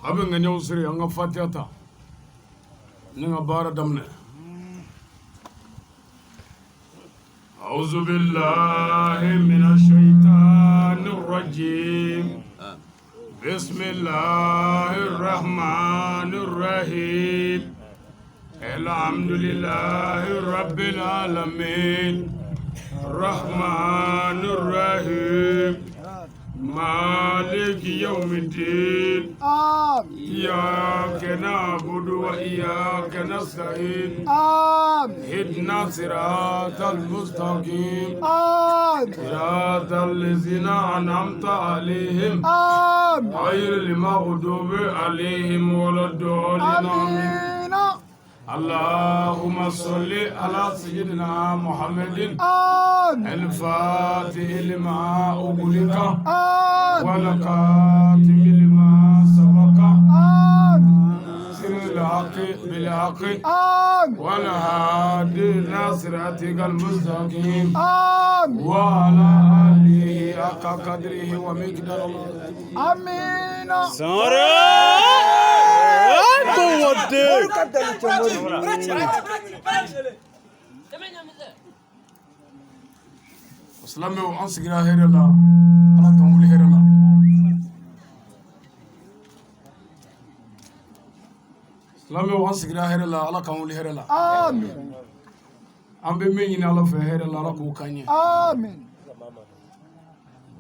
A bɛ ŋaniyaw siri an ka fatiya ta ni ka baara daminɛ. A'udhu billahi minash shaitanir rajim. Bismillahir rahmanir rahim. Alhamdulillahi rabbil alamin. Rahmanir rahim. Maliki yawmiddin. إياك نعبد وإياك نستعين. اهدنا صراط المستقيم. صراط الذين أنعمت عليهم غير المغضوب عليهم ولا الضالين. اللهم صل على سيدنا محمد الفاتح لما أغلق والخاتم لما سبق سر الحق بالحق والهادي إلى صراطك المستقيم وعلى آله حق قدره ومقداره. آمين. Silamɛw an sigira hɛrɛ la, Ala k'an wuli hɛrɛ la. Silamɛw an sigira hɛrɛ la, Ala k'an wuli hɛrɛ la. Amin. An bɛ min ɲini Ala fɛ hɛrɛ la, Ala k'o k'an ye. Amin.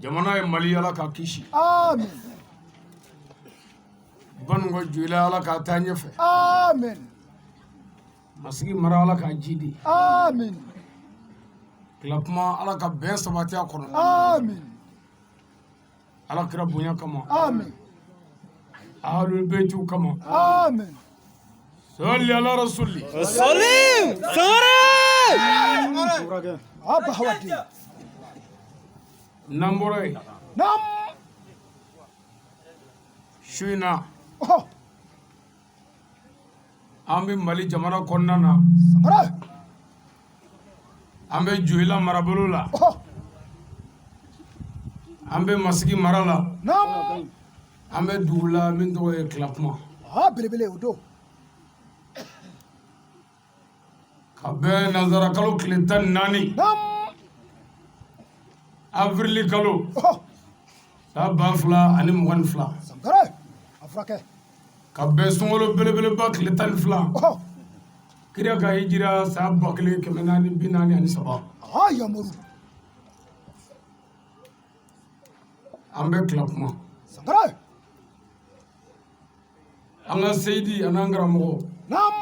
Jamana ye Mali, Ala k'a kisi. Amin. Banuga Joyila, Ala k'a taa ɲɛfɛ. Amin. Masigi mara, Ala k'a jidi. Amin. Kuma, Ala ka bɛn sabati a kɔnɔ. Amin. Ala kira bonya kama. Amin. Ahlul Baytiw kama. Amin. Salli ala rasuli. Salim Sangare. Abba Hawadi. N'an bɔra yen, Nam. su in na, Oh. an bɛ Mali jamana kɔnɔna na. Sangare. An bɛ Joyila marabolo la. Oh. An bɛ Masigi mara la. Nam. An bɛ dugu la min tɔgɔ ye Kilakuma. Ah, belebele o don. Ka bɛn nanzara kalo tile 14, Nam. avril kalo, Oh. san 2022. Sangare. A furakɛ. Ka bɛn sunkalo belebeleba tile 12, Oh. kira ka hijira san 1443. Ah, Yamuru. An bɛ Kilakuma. Sangare. An ka seyidi an'an karamɔgɔ, Nam.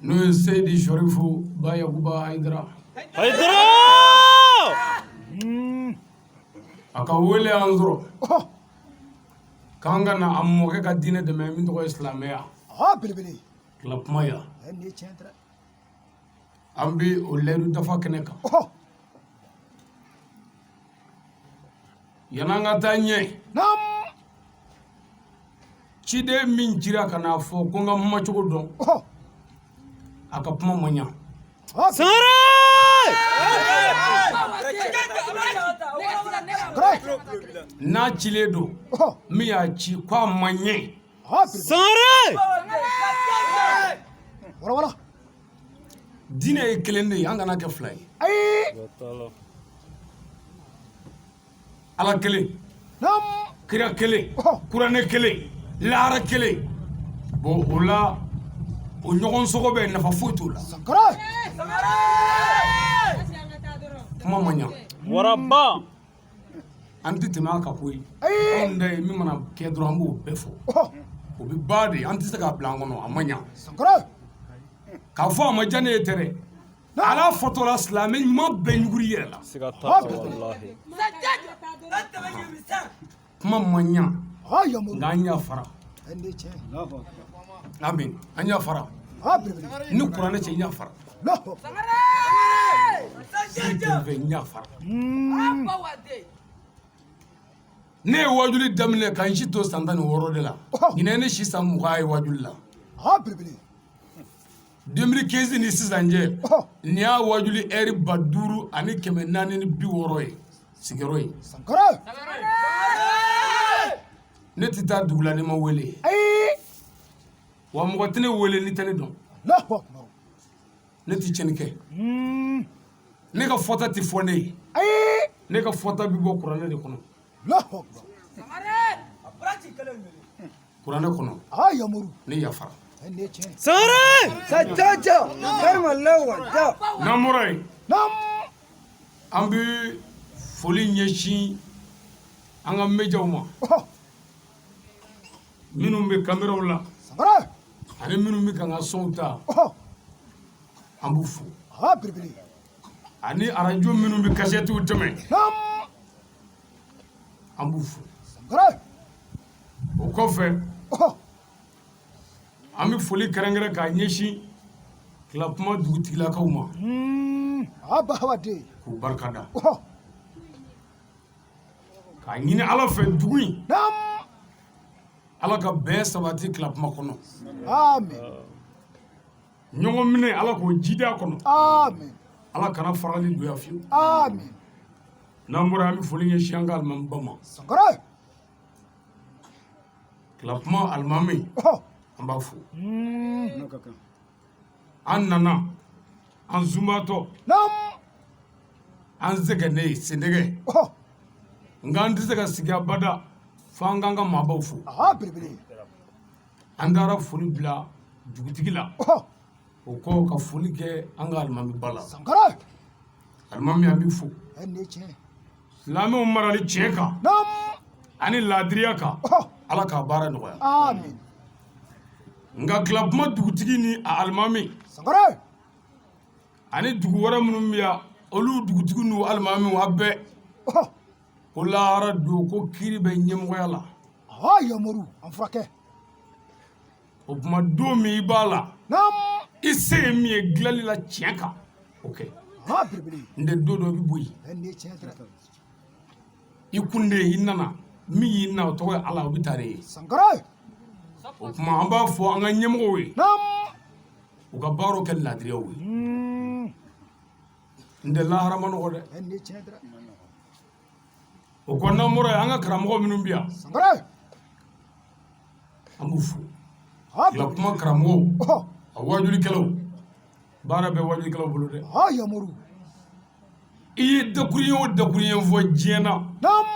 n'o ye Seyidi Sɔrifu Ba Yakuba Hayidara, Haydara. a ka wele y'an sɔrɔ Oh. k'an ka na a mɔkɛ ka diinɛ dɛmɛ min tɔgɔ ye silamɛya. Ah, belebele. Kilakuma yan, Eh, nin ye tiɲɛ tɛ dɛ. an bɛ o layidu dafa kɛnɛ kan. Oh. Yan'an ka taa ɲɛ, Nam. ciden min cira ka n'a fɔ ko n ka kumacogo dɔn, Oh. a ka kuma ma ɲa. Ah, Sangare. Sangare. N'a cilen don, Oh. min y'a ci ko a ma ɲɛ. Ah, belebele. Sangare. Wala wala. Diinɛ ye kelen de ye, an kana kɛ fila ye. Ayi. Ala kelen, Nam. kira kelen, Oh. kuranɛ kelen, lahara kelen. Bon, o la, o ɲɔgɔn sɔgɔ bɛ, nafa foyi t'o la. Sangare. Kuma ma ɲa. Waraba. An tɛ tɛmɛ a kan koyi. Ayi. Anw da ye min mana kɛ dɔrɔn, an b'o bɛɛ fɔ. Oh. O bɛ ba de, an tɛ se k'a bila an kɔnɔ, a ma ɲa. Sangare. K'a fɔ a ma diya ne ye tɛ dɛ, ala fɔtɔ la, silamɛ ɲuman bɛɛ ɲuguri yɛrɛ la. Siga t'a la wallahi. Kuma ma ɲa. Ah, Yamuru. Nka an y'a fara. Eh, nin ye tiɲɛ ye. Amin, an y'a fara. Ah, belebele. Ni kuranɛ cɛ, n y'a fara. Allahu. Fɛn n y'a fara. Ne ye wajuli daminɛ ka n si to san 16 de la. Oh. Ɲinɛ ye ne si san 20 ye wajuli la. Ah, belebele. 2015 ni sisan cɛ, Oh. nin y'a wajuli ɛri 5460 ye sigiyɔrɔ ye. Sangare. Ne tɛ taa dugu la ni ma wele. Ayi. Wa mɔgɔ tɛ ne wele ni tɛ ne dɔn. Allahu akbar. Ne tɛ tiɲɛni kɛ. Ne ka fɔta tɛ fɔ ne ye. Ayi. Ne ka fɔta bɛ bɔ kuranɛ de kɔnɔ. Allahu akbar. Kuranɛ kɔnɔ. Ah, Yamuru. Ne yafara. Eh, nin ye tiɲɛ ye. Sangare. N'an bɔra yen, Nam. an bɛ foli ɲɛsin an ka médiaw ma, Oh. minnu bɛ caméraw la Sangare. ani minnu bɛ k'an ka sonw ta, Oh. an b'u fo, Ah, belebele. ani arajo minnu bɛ kasɛtiw tɛmɛ, Nam. an b'u fo. Sangare. O kɔfɛ, Oh. an bɛ foli kɛrɛnkɛrɛn k'a ɲɛsin Kilakuma dugutigilakaw ma, Abba Hawadi. k'u barikada, Oh. k'a ɲini Ala fɛ dugu in, Nam. Ala ka bɛn sabati Kilakuma kɔnɔ. Amin. Ɲɔgɔn minɛ, Ala k'o jidi a kɔnɔ. Amin. Ala kana farali don yan fiyewu. Amin. N'an bɔra, an bɛ foli ɲɛsin an ka alimamiba ma, Sangare. Kilakuma alimami, Oh. an b'a fo. An nana an zunbatɔ, Nam. an sɛgɛnnen sendɛgɛ, Oh. nka an tɛ se ka sigi abada fo an k'an ka maabaw fo. Ah, belebele. An taara foli bila dugutigi la. Oh. O kɔ ka foli kɛ an ka alimamiba la. Sankara. Alimami, an b'i fo. Nin ye tiɲɛ. Silamɛw marali tiɲɛ kan ani laadiriya kan, Ala k'a baara nɔgɔya. Amin. Nka tila kuma dugutigi ni a alimami Sankara. ani dugu wɛrɛ minnu bɛ yan, olu dugutigi n'u alimamiw, a bɛɛ ko lahara don, ko kiiri bɛ ɲɛmɔgɔya la. Aa, Yamaru an furakɛ. O tuma, don min i b'a la, i se ye min ye dilanli la tiɲɛ kan, o kɛ. Aa, belebele. N tɛ don dɔ i bɛ bɔ yen. Nin ye tiɲɛ dɛ. I kunden, i nana min y'i na, o tɔgɔ ye Ala, o bɛ taa de ye. Sankara. O tuma, an b'a fɔ an ka ɲɛmɔgɔw ye, u ka baaraw kɛ laadiriyaw ye. N tɛ lahara ma nɔgɔ dɛ. Nin ye tiɲɛ dɛ. O kɔ, n'an bɔra yen, an ka karamɔgɔ minnu bɛ yan, Sankara. an b'u fo. Aa, Tila belebele. kuma karamɔgɔw, a wajulikɛlaw, baara bɛ wajulikɛlaw bolo dɛ. Aa, Yamaru. I ye dakuruɲɛ o dakuruɲɛ fɔ diɲɛ na,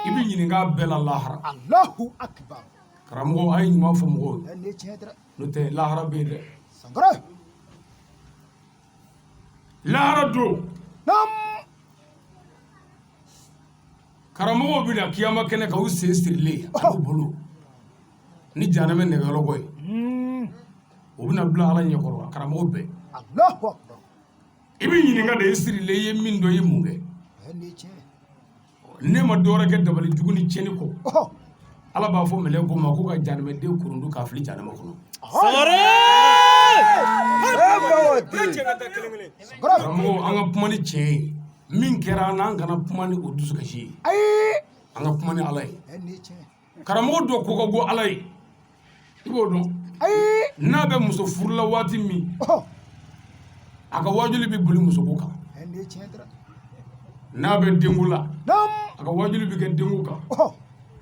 i bɛ ɲininka a bɛɛ la lahara. Allahu akbar. Karamɔgɔ, a ye ɲuman fɔ mɔgɔw ye. Nin ye tiɲɛ dɛ. N'o tɛ, lahara bɛ yen dɛ. Sankara. Lahara don, karamɔgɔw bɛ na kiyama kɛnɛ kan, u sen sirilen a b'u bolo ni jahanamɛ nɛgɛyɔrɔkɔ ye. U bɛna bila Ala ɲɛkɔrɔ, a karamɔgɔ bɛɛ. Allahu akbar. I bɛ ɲininka de, i sirilen, i ye min dɔn, i ye mun kɛ? Nin ye tiɲɛ. Ne ma dɔwɛrɛ kɛ dabali jugu ni tiɲɛni kɔ. Ala b'a fɔ mɛlɛkɛw ma ko ka jahanamɛden kurundu k'a fili jahanama kɔnɔ. Sangare. Sankara. Karamɔgɔ, an ka kuma ni tiɲɛ ye. Min kɛra an na, an kana kuma ni o dusukasi ye. Ayi. An ka kuma ni Ala ye. Nin ye tiɲɛ. Karamɔgɔ dɔ ko ka go Ala ye, i b'o dɔn. Ayi. N'a bɛ muso furula waati min, a ka wajuli bɛ boli musoko kan. Nin ye tiɲɛ dɛ. N'a bɛ denko la, a ka wajuli bɛ kɛ denko kan.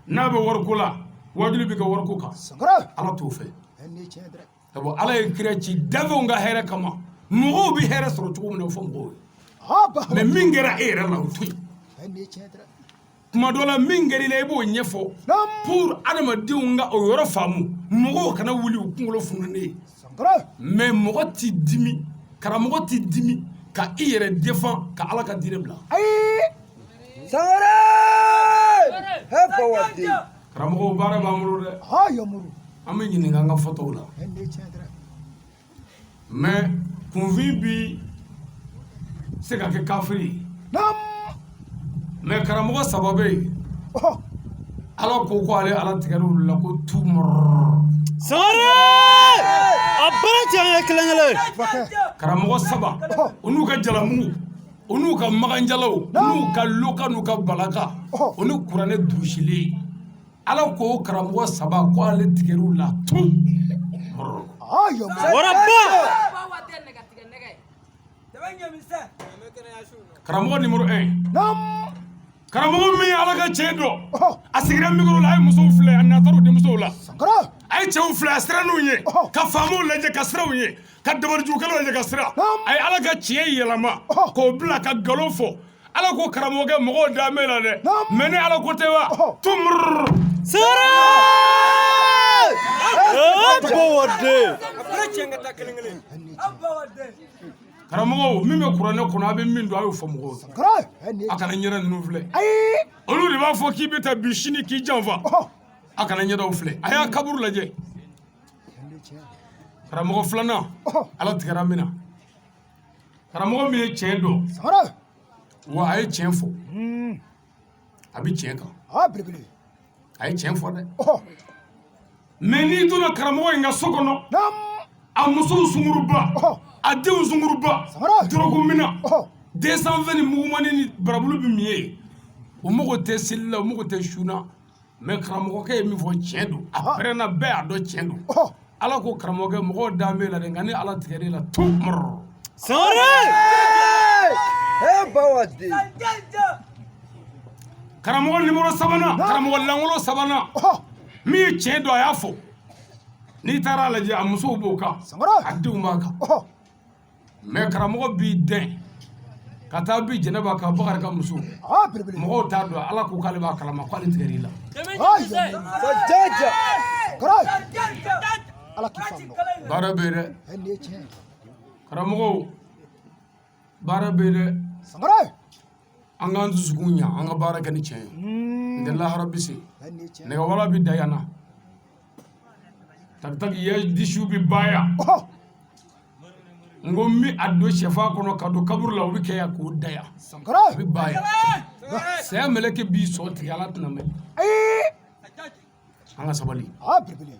N'a bɛ wariko la, wajuli bɛ kɛ wariko kan. Sankara. Ala t'o fɛ. Nin ye tiɲɛ dɛ. Sabu Ala ye kira ci danfɛnw ka hɛrɛ kama. Mɔgɔw bɛ hɛrɛ sɔrɔ cogo min na, o fɔ mɔgɔw ye. Aa, ba. Mais min kɛra e yɛrɛ la, o to yen. Nin ye tiɲɛ dɛ. Tuma dɔ la, min kɛra i la, i b'o ɲɛfɔ pour adamadenw ka o yɔrɔ faamu, mɔgɔw kana wuli u kunkolo fununen ye. Sankara. Mais mɔgɔ t'i dimi, karamɔgɔ t'i dimi ka i yɛrɛ défend ka Ala ka diinɛ bila. Ayi. Sangare! He. Karamɔgɔw, baara b'an bolo dɛ. Aa, Yamaru. An bɛ ɲininka an ka fɔtaw la. Nin ye tiɲɛ dɛ. Mais kunfin bi se ka kɛ kafiri ye. Mais karamɔgɔ saba bɛ yen, Ala ko ko ale Ala tigɛra olu la ko tu mɔrɔ. Sangare. A bɛɛ cɛ ye kelen kelen. Karamɔgɔ saba, o n'u ka jalamugu, o n'u ka maganjalaw, o n'u ka loka, n'u ka balaka, o ni kuranɛ durusilen, Ala ko o karamɔgɔ saba ko ale tigɛr'u la tu mɔrɔ. Aa, Yamaru. Waraba. Karamɔgɔ numéro 1, karamɔgɔ min ye Ala ka tiɲɛ dɔn, a sigira micro la, a ye musow filɛ, a natara denmusow la. Sankara. A ye cɛw filɛ, a siran n'u ye, ka faamaw lajɛ ka siran u ye, ka dabarijugukɛlaw lajɛ ka siran. A ye Ala ka tiɲɛ yɛlɛma k'o bila ka nkalon fɔ. Ala ko karamɔgɔkɛ, mɔgɔw da mɛn la dɛ, mais ne Ala ko tɛ wa tumururu. Sangare. Bawaden. Karamɔgɔw, min bɛ kuranɛ kɔnɔ, a bɛ min dɔn, a y'o fɔ mɔgɔw ye. Sankara. Nin ye A kana ɲɛda ninnu filɛ. Ayi. Olu de b'a fɔ k'i bɛ taa bi, sini k'i janfa. A kana ɲɛdaw filɛ, a y'a kaburu lajɛ. Nin ye tiɲɛ. Karamɔgɔ filanan, Ala tigɛra min na, karamɔgɔ min ye tiɲɛ dɔn, Sankara. wa a ye tiɲɛ fɔ, a bɛ tiɲɛ kan. Aa, belebele. A ye tiɲɛ fɔ dɛ. Mais n'i donna karamɔgɔ in ka so kɔnɔ, a musow sunguruba, a denw sunguruba, Sankara. dɔrɔgu mina, 220 ni mugumani ni barabulu bɛ min ye, o mago tɛ seli la, o mago tɛ sun na. Mais karamɔgɔkɛ ye min fɔ, tiɲɛ don. A pɛrɛnna, bɛɛ y'a dɔn tiɲɛ don. Ala ko karamɔgɔkɛ, mɔgɔw dan b'e la dɛ, nka ne Ala tigɛr'e la tu mɔrɔ. Sangare. He Bawadi. Karamɔgɔ numéro sabanan, karamɔgɔ lankolon sabanan, min ye tiɲɛ dɔn, a y'a fɔ. N'i taara a lajɛ, a musow b'o kan, Sankara. a denw b'a kan. Mais karamɔgɔ b'i dɛn ka taa bi Jɛnɛba ka Bakari ka muso. Aa, belebele. Mɔgɔw t'a dɔn, Ala ko k'ale b'a kalama, k'ale tigɛr'i la. Aa, Yamaru. Sajaja. Sankara. Ala k'i faamu. Baara bɛ yen dɛ. Nin ye tiɲɛ. Karamɔgɔw, baara bɛ yen dɛ. Sangare. An k'an dusukun ɲa, an ka baara kɛ ni tiɲɛ ye. N tɛ lahara bɛ se. Ɛ nin ye tiɲɛ. Nɛgɛwala bɛ da yan na. Takitaki ye disiw bɛ ba yan. Ɔhɔ. N ko n bɛ a don sɛfa kɔnɔ ka don kaburu la, o bɛ kɛ yan k'o da yan. A Sangare. bɛ ba yan. Saya mɛlɛkɛ b'i sɔ tigɛ, Ala tɛna mɛn. Ayi. An ka sabali. A belebele.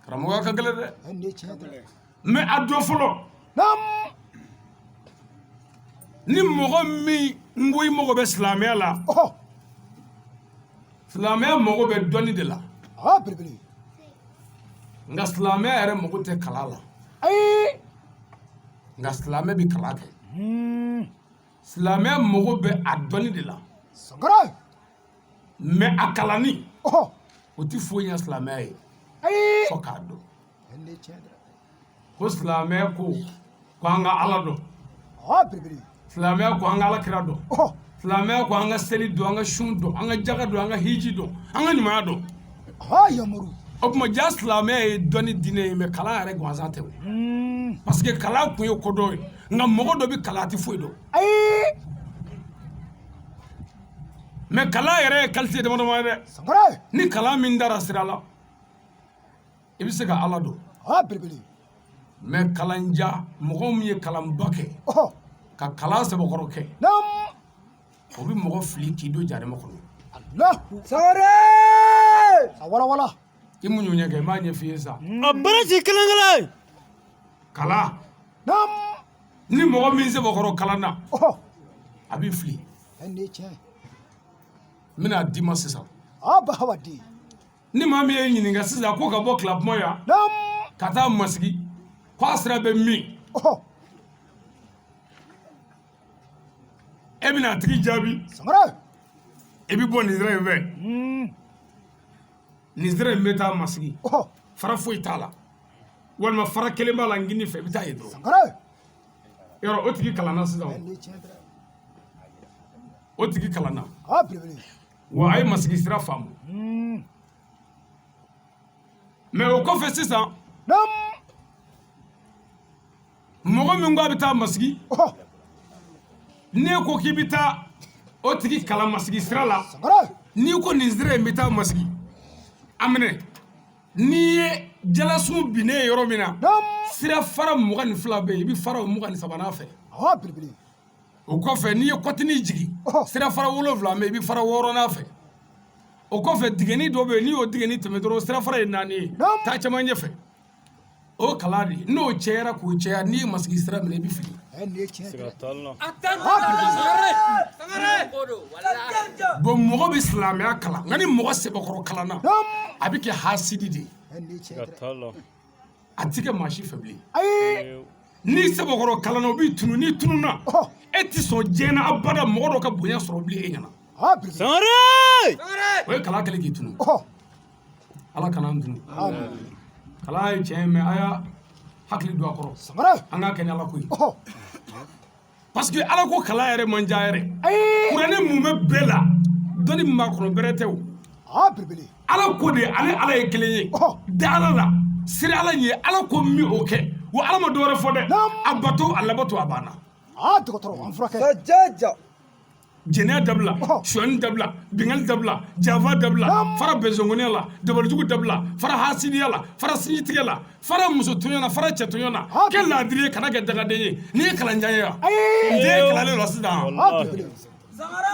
Karamɔgɔya ka gɛlɛn dɛ. Ɛ nin ye tiɲɛ dɛ. Mais a dɔn fɔlɔ. Naam. Ni mɔgɔ min n ko i mago bɛ silamɛya la, Ɔhɔ. silamɛya mago bɛ dɔnni de la. A belebele. Nka silamɛya yɛrɛ mago tɛ kalan la. Ayi. Nka silamɛ bɛ kalan kɛ. Silamɛya mago bɛ a dɔnni de la. Sangare. Mais a kalanni, Ɔhɔ. o tɛ foyi ɲɛ silamɛya ye Ayi. fo k'a dɔn. Ɛ nin ye tiɲɛ dɛ. Ko silamɛya ko ko an ka Ala dɔn. A belebele. Silamɛya ko an ka Ala kira dɔn. Ɔhɔ. Silamɛya ko an ka seli dɔn, an ka sun dɔn, an ka jaga dɔn, an ka hiji dɔn, an ka ɲumanya dɔn. A yamaru. O tuma ja silamɛya ye dɔnni diinɛ ye, mais kalan yɛrɛ gansan tɛ o. Parce que kalan kun ye ko dɔ ye, nka mɔgɔ dɔ bɛ kalan, a tɛ foyi dɔn. Ayi. Mais kalan yɛrɛ ye qualité dama dama ye dɛ. Sangare. Ni kalan min dara sira la, i bɛ se ka Ala dɔn. A belebele. Mais kalanja, mɔgɔ min ye kalanba kɛ, Ɔhɔ. ka kalan sɛbɛkɔrɔ kɛ, Naam. o bɛ mɔgɔ fili k'i don jahanama kɔnɔ. Alahu. Sangare! A wala wala. I mun y'o ɲɛ kɛ, n b'a ɲɛf'i ye sa. A baara ci kelen kelen. Kalan, Naam. ni mɔgɔ min sɛbɛkɔrɔ kalan na, Ɔhɔ. a b'i fili. Ɛ nin ye tiɲɛ. N bɛna d'i ma sisan. A ba hawa di. Ni maa min ye ɲininka sisan ko ka bɔ Kilapuma yan Naam. ka taa Masigi, k'a sira bɛ min, Ɔhɔ. e bɛna a tigi jaabi. Sangare. I bɛ bɔ nin sira in fɛ, nin sira in bɛ taa Masigi, Ɔhɔ. fara foyi t'a la, walima fara kelen b'a la n kini fɛ, i bɛ taa yen dɔrɔn. Sangare. Yɔrɔ o tigi kalanna sisan Ɛ o. nin ye tiɲɛ dɛ. O tigi kalanna. A belebele. Wa a ye Masigi sira faamu. Mais o kɔfɛ sisan, Naam. mɔgɔ min ko a bɛ taa Masigi, Ɔhɔ. n'e ko k'i bɛ taa o tigi kalan Masigi sira la, Sangare. n'i ko nin sira in bɛ taa Masigi, a minɛ, n'i ye jalasun binnen ye yɔrɔ min na, Naam. sira fara 22 bɛ yen, i bɛ fara o 23nan fɛ. A belebele. O kɔfɛ, n'i ye kɔtini jigin, Ɔhɔ. sira fara 7 bɛ yen, i bɛ fara 6nan fɛ. O kɔfɛ, dingɛnin dɔ bɛ yen, n'i y'o dingɛnin tɛmɛ dɔrɔn, sira fara ye 4 ye. Naam. Taa caman ɲɛfɛ, o kalan de n'o cayara k'o caya, n'i ye Masigi sira minɛ, i bɛ fili. Ɛ nin ye tiɲɛ dɛ. Bon, mɔgɔ bɛ silamɛya kalan, nka ni mɔgɔ sɛbɛkɔrɔ kalanna, Naam. a bɛ kɛ hasidi de ye. Ɛ nin ye tiɲɛ dɛ. A ti kɛ maa si fɛ bilen. Ayi. N'i sɛbɛkɔrɔ kalanna, o b'i tunu. N'i tununna, Ɔhɔ. e ti sɔn diɲɛ na abada mɔgɔ dɔ ka bonya sɔrɔ bilen e ɲɛna. A belebele. Sangare. O ye kalan kɛlen k'i tunu. Ɔhɔ. Ala kana an tunu. Amin. Kalan ye tiɲɛ ye, mais a y'a hakili don a kɔrɔ. Sangare. An k'a kɛ ni Ala ko ye. Ɔhɔ. Parce que Ala ko kalan yɛrɛ man diya yɛrɛ. Ayi. Kuranɛ mun bɛ bɛɛ la, dɔnni min b'a kɔnɔ bɛrɛ tɛ o. A belebele. Ala ko de, ale Ala ye kelen ye. Ɔhɔ. Da Ala la, siri Ala ɲɛ, Ala ko min o kɛ. Wa Ala ma dɔwɛrɛ fɔ dɛ. Naam. A bato, a labato, a banna. A dɔgɔtɔrɔ an furakɛ. Sajaja! Jɛnɛya dabila, Ɔhɔ. sonyani dabila, bingali dabila, janfa dabila, Naam. fara bɛnsɔnkɔniya la, dabalijugu dabila, fara hasidiya la, fara sinjitigɛ la, fara muso tɔɲɔ na, fara cɛ tɔɲɔ na. Ah. Kɛ laadiri ye, kana kɛ dagaden ye. N'i ye kalanjan ye wa? Ayi. N den kalanlen la sisan. A belebele. Sangare.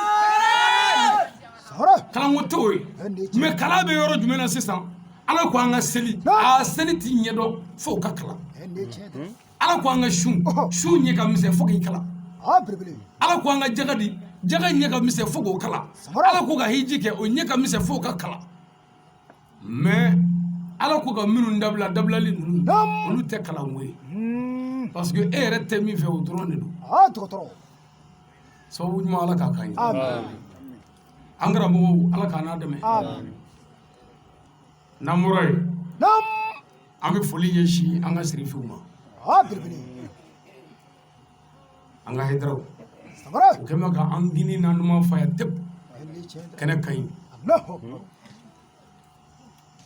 Kalanko tɛ o ye. Ɛ nin ye tiɲɛ. Mais kalan bɛ yɔrɔ jumɛn na sisan? Ala ko an ka seli, Naam. a seli t'i ɲɛdɔn fo ka kalan. Ɛ nin ye tiɲɛ dɛ. Ala ko an ka sun, Ɔhɔ. sun ɲɛ ka misɛn fo k'i kalan. A belebele. Ala ko an ka jaga di, jaga ɲɛ ka misɛn fo k'o kalan. Samara. Ala ko ka hiji kɛ, o ɲɛ ka misɛn fo ka kalan. Mais Ala ko ka minnu dabila, dabilali ninnu, Naam. olu tɛ kalanko ye, parce que e yɛrɛ tɛ min fɛ, o dɔrɔn de don. A dɔgɔtɔrɔ. Sababu ɲuman, Ala k'a kan ye. Amin. An karamɔgɔw, Ala k'an n'a dɛmɛ. Amin. N'an bɔra yen, Naam. an bɛ foli ɲɛsin an ka sirifiw ma, A belebele. an ka hɛdaraw. Sangare. O kɛlen bɛ ka an gini n'an numan fa yan tep. Ɛ nin ye tiɲɛ dɛ. Kɛnɛ ka ɲi. Alahu akbar.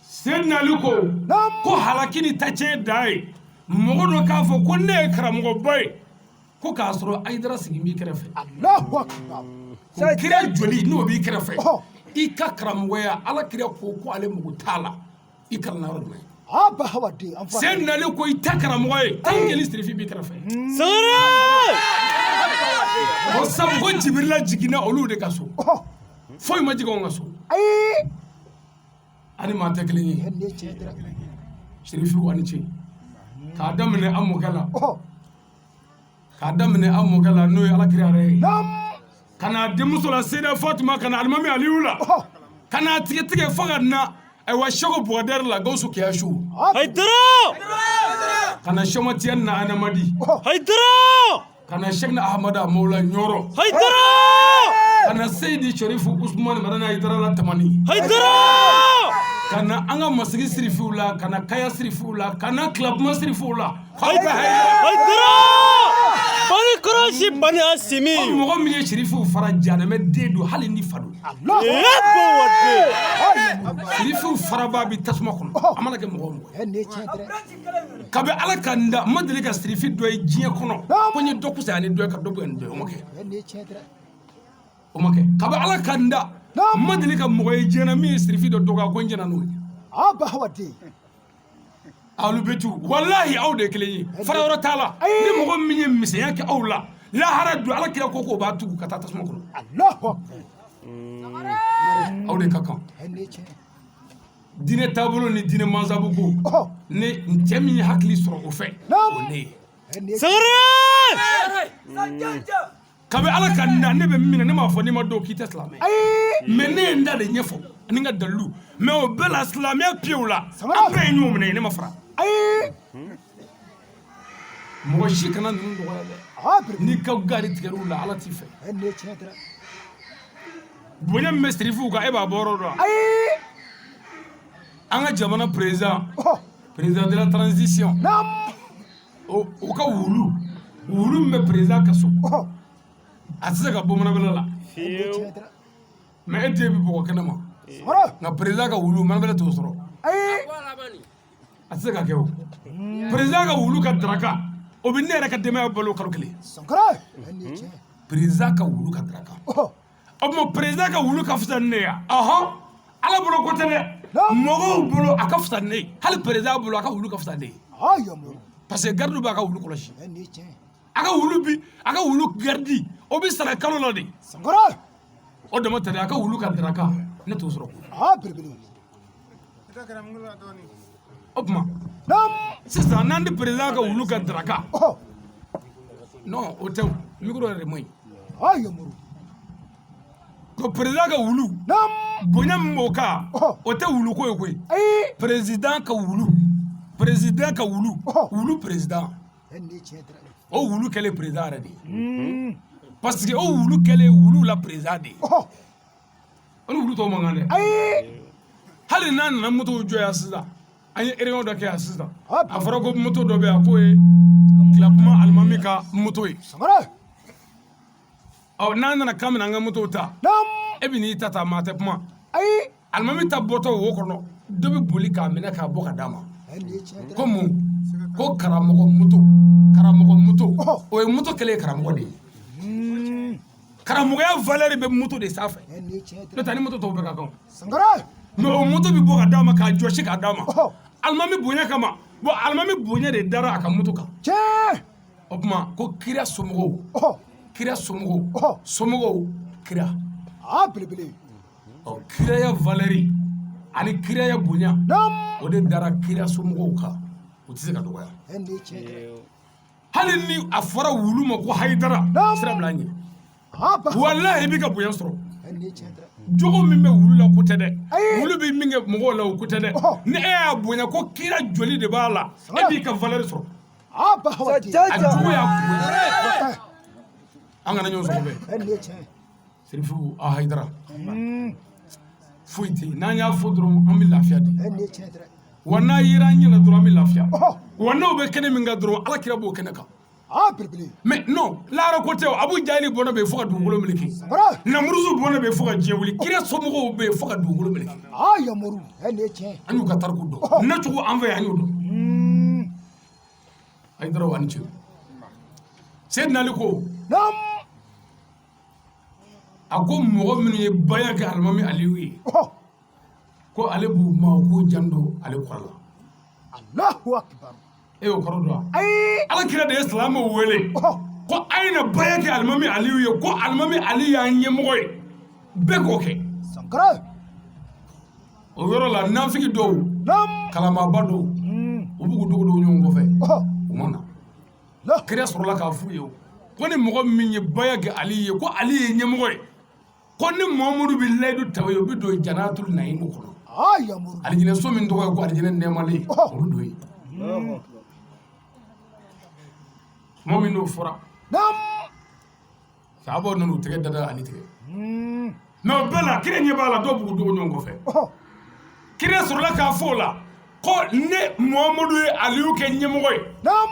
Seydina Ali ko Naam. ko halaki ni tacɛn dan ye Mɔgɔ dɔ k'a fɔ ko ne ye karamɔgɔba ye ko k'a sɔrɔ Ayidara sigi b'i kɛrɛfɛ. Allahu akbar. Ko kira joli n'o b'i kɛrɛfɛ, i ka karamɔgɔya, Ala kira ko ko ale mago t'a la. I kalanna yɔrɔ jumɛn? Aba hawaden an fa. Sen nalen ko i tɛ karamɔgɔ ye tan kelen sirifi b'i kɛrɛfɛ. Sangare! O sabu ko Jibirila jiginna olu de ka so, foyi ma jigin anw ka so. Ayi. Ani maa tɛ kelen ye. Ne tiɲɛ tɛ. Sirifiw ani ce. K'a daminɛ an mɔkɛ la, k'a daminɛ an mɔkɛ la, n'o ye Ala kira yɛrɛ ye, ka na denmuso la Seyida Fatima, ka na alimami Aliyu la, ka na tigɛ tigɛ fo ka na ayiwa Seko Bukadari la, Gawusu Kiyasiw, Haidara! ka na Sɛmatiya na Anamadi, Haidara! ka na Sɛkina Ahamada Mawula Ɲɔrɔ, Haidara! ka na Seyidi Sɛrifu Usumani Madani Hayidara la Tamani, Haidara! ka na an ka masigi sirifiw la, ka na Kaya sirifiw la, ka na Kilakuma sirifiw la. Haidara! Bani Kɔrɔsi, Bani Asimi. Mɔgɔ min ye sirifiw fara, janɛmɛ den don, hali ni fa don. Yebawade! Sirifiw faraba bi tasuma kɔnɔ, a mana kɛ mɔgɔ o mɔgɔ ye. Ne tiɲɛ tɛ. Kabi Ala ka n da, n ma deli ka sirifi dɔ ye diɲɛ kɔnɔ ko n ye dɔ kusaya ni dɔ ye, ka dɔ bonya ni dɔ ye. O ma kɛ. Ne tiɲɛ tɛ. O ma kɛ. Kabi Ala ka n da, n ma deli ka mɔgɔ ye diɲɛ na min ye sirifi dɔ dɔgɔya ko n jɛnna n'o ye. Aba hawaden. Alubetu, walahi aw de ye kelen ye, fara yɔrɔ t'a la. Ni mɔgɔ min ye misɛnya kɛ aw la, lahara don, Ala kira ko k'o b'a tugu ka taa tasuma kɔnɔ. Allahu akbar. Aw de ka kan. Ne tiɲɛ. Diinɛ taabolo ni diinɛ mansabu ko, ni cɛ min ye hakili sɔrɔ o fɛ, o ne ye. Sangare! Kabi Ala ka n da, ne bɛ min na, ne m'a fɔ n'i ma dɔn k'i tɛ silamɛ, mais ne ye n da de ɲɛfɔ ani n ka dalilu. Mais o bɛɛ la, silamɛya piyew la, an bɛɛ ye ɲɔgɔn minɛ, ne ma fara. Mɔgɔ si kana ninnu dɔgɔya dɛ. N'i ka gari tigɛr'u la, Ala t'i fɛ. Ne tiɲɛ tɛ. Bonya min bɛ sirifiw kan, e b'a bɔ yɔrɔ dɔn. An ka jamana président, président de la transition, o ka wulu, wulu min bɛ président ka so, a tɛ se ka bɔ manabɛlɛ la. Mais e den bɛ bɔgɔ kɛnɛ ma, nka président ka wulu, manabɛlɛ t'o sɔrɔ. A tɛ se ka kɛ. O président ka wulu ka daraka, o bɛ ne yɛrɛ ka denbaya balo kalo kelen. Président ka wulu ka daraka, o tuma président ka wulu ka fisa ni ne ye. Ɔhɔn, Ala bolo ko tɛ dɛ, mɔgɔw bolo a ka fisa ni ne ye. Hali président bolo, a ka wulu ka fisa ni ne ye, parce que garde b'a ka wulu kɔlɔsi. A ka wulu bi, a ka wulu garde, o bɛ sara kalo la de. O dama tɛ dɛ, a ka wulu ka daraka, ne t'o sɔrɔ. O tuma sisan, n'an di président ka wulu ka daraka, non, o tɛ, o micro yɛrɛ de man ɲi. Ko président ka wulu, bonya min b'o kan, o tɛ wulu ko ye koyi. Président ka wulu, président ka wulu, wulu président, o wulu kɛlen président yɛrɛ de ye, parce que o wulu kɛlen wulu la président de ye. O ni wulu tɔw man kan dɛ. Hali n'a nana moto jɔ yan sisan, an ye réunion dɔ kɛ yan sisan, a fɔra ko moto dɔ bɛ yan k'o ye Kilakuma alimami ka moto ye. Ɔ, n'an nana k'an bɛna an ka moto ta, e bɛ n'i ta ta, maa tɛ kuma. Alimami ta bɔtɔ wo kɔnɔ, dɔ bɛ boli k'a minɛ k'a bɔ ka d'a ma. Ko mun? Ko karamɔgɔ moto, karamɔgɔ moto. O ye moto kɛlen ye karamɔgɔ de ye. Karamɔgɔya valeur bɛ moto de sanfɛ, n'o tɛ ni moto tɔw bɛɛ ka kan. Mais o moto bɛ bɔ ka d'a ma, k'a jɔsi k'a d'a ma, alimami bonya kama. Bon, alimami bonya de dara a ka moto kan. O tuma ko kira somɔgɔw, kira somɔgɔw, somɔgɔw kira. Ɔ, kiraya valeur ani kiraya bonya, o de dara kira somɔgɔw kan, o tɛ se ka dɔgɔya. Hali ni a fɔra wulu ma ko Hayidara, sira bila an ɲɛ, walahi i b'i ka bonya sɔrɔ. Jogo min bɛ wulu la, ko tɛ dɛ. Wulu bɛ min kɛ mɔgɔw la, o ko tɛ dɛ. Ni e y'a bonya ko kira joli de b'a la, e b'i ka valeur sɔrɔ. A jogo y'a kun ye. An kana ɲɔgɔn sɔrɔ bɛɛ. Sirifu a Hayidara, foyi tɛ yen. N'an y'a fɔ dɔrɔn, an bɛ lafiya de. Wa n'a yera an ɲɛna dɔrɔn, an bɛ lafiya. Wa n'o bɛ kɛnɛ min kan dɔrɔn, Ala kira b'o kɛnɛ kan. Mais non, lahara ko tɛ o. Abu Jahili bɔnɛ bɛ yen fo ka dugukolo meleke, Namuruzu bɔnɛ bɛ yen fo ka diɲɛ wuli, kira somɔgɔw bɛ yen fo ka dugukolo meleke. An y'u ka tariku dɔn nacogo an fɛ yan, an y'o dɔn. Ayidara wa ni ce. Seydina Ali ko a ko mɔgɔ minnu ye baya kɛ alimami Aliyu ye, ko ale b'u ma k'u janto ale kɔrɔ la. Allahu akbar. E y'o kɔrɔ dɔn wa? Ayi. Ala kira de ye silamɛw wele ko a ye na baya kɛ alimami Aliyu ye, ko alimami Ali y'an ɲɛmɔgɔ ye, bɛɛ k'o kɛ. Sankara. O yɔrɔ la nafigi dɔw, kalamaba dɔw, u b'u dogo dogo ɲɔgɔn kɔfɛ, u ma na. Kira sɔrɔla k'a f'u ye ko ni mɔgɔ min ye baya kɛ Ali ye, ko Ali ye ɲɛmɔgɔ ye, ko ni Muhamadu bɛ layidu ta o ye, o bɛ don janatul nayimu kɔnɔ. Alijinɛ so min tɔgɔ ye ko alijinɛ nɛɛmalen, o bɛ don yen. Tuma min n'o fɔra, sahabaw nana u tɛgɛ da Ali tigɛ. Mais o bɛɛ la kira ɲɛ b'a la, dɔw b'u dogo ɲɔgɔn kɔfɛ. Kira sɔrɔla k'a fɔ o la ko ne Muhamadu ye Aliyu kɛ ɲɛmɔgɔ ye,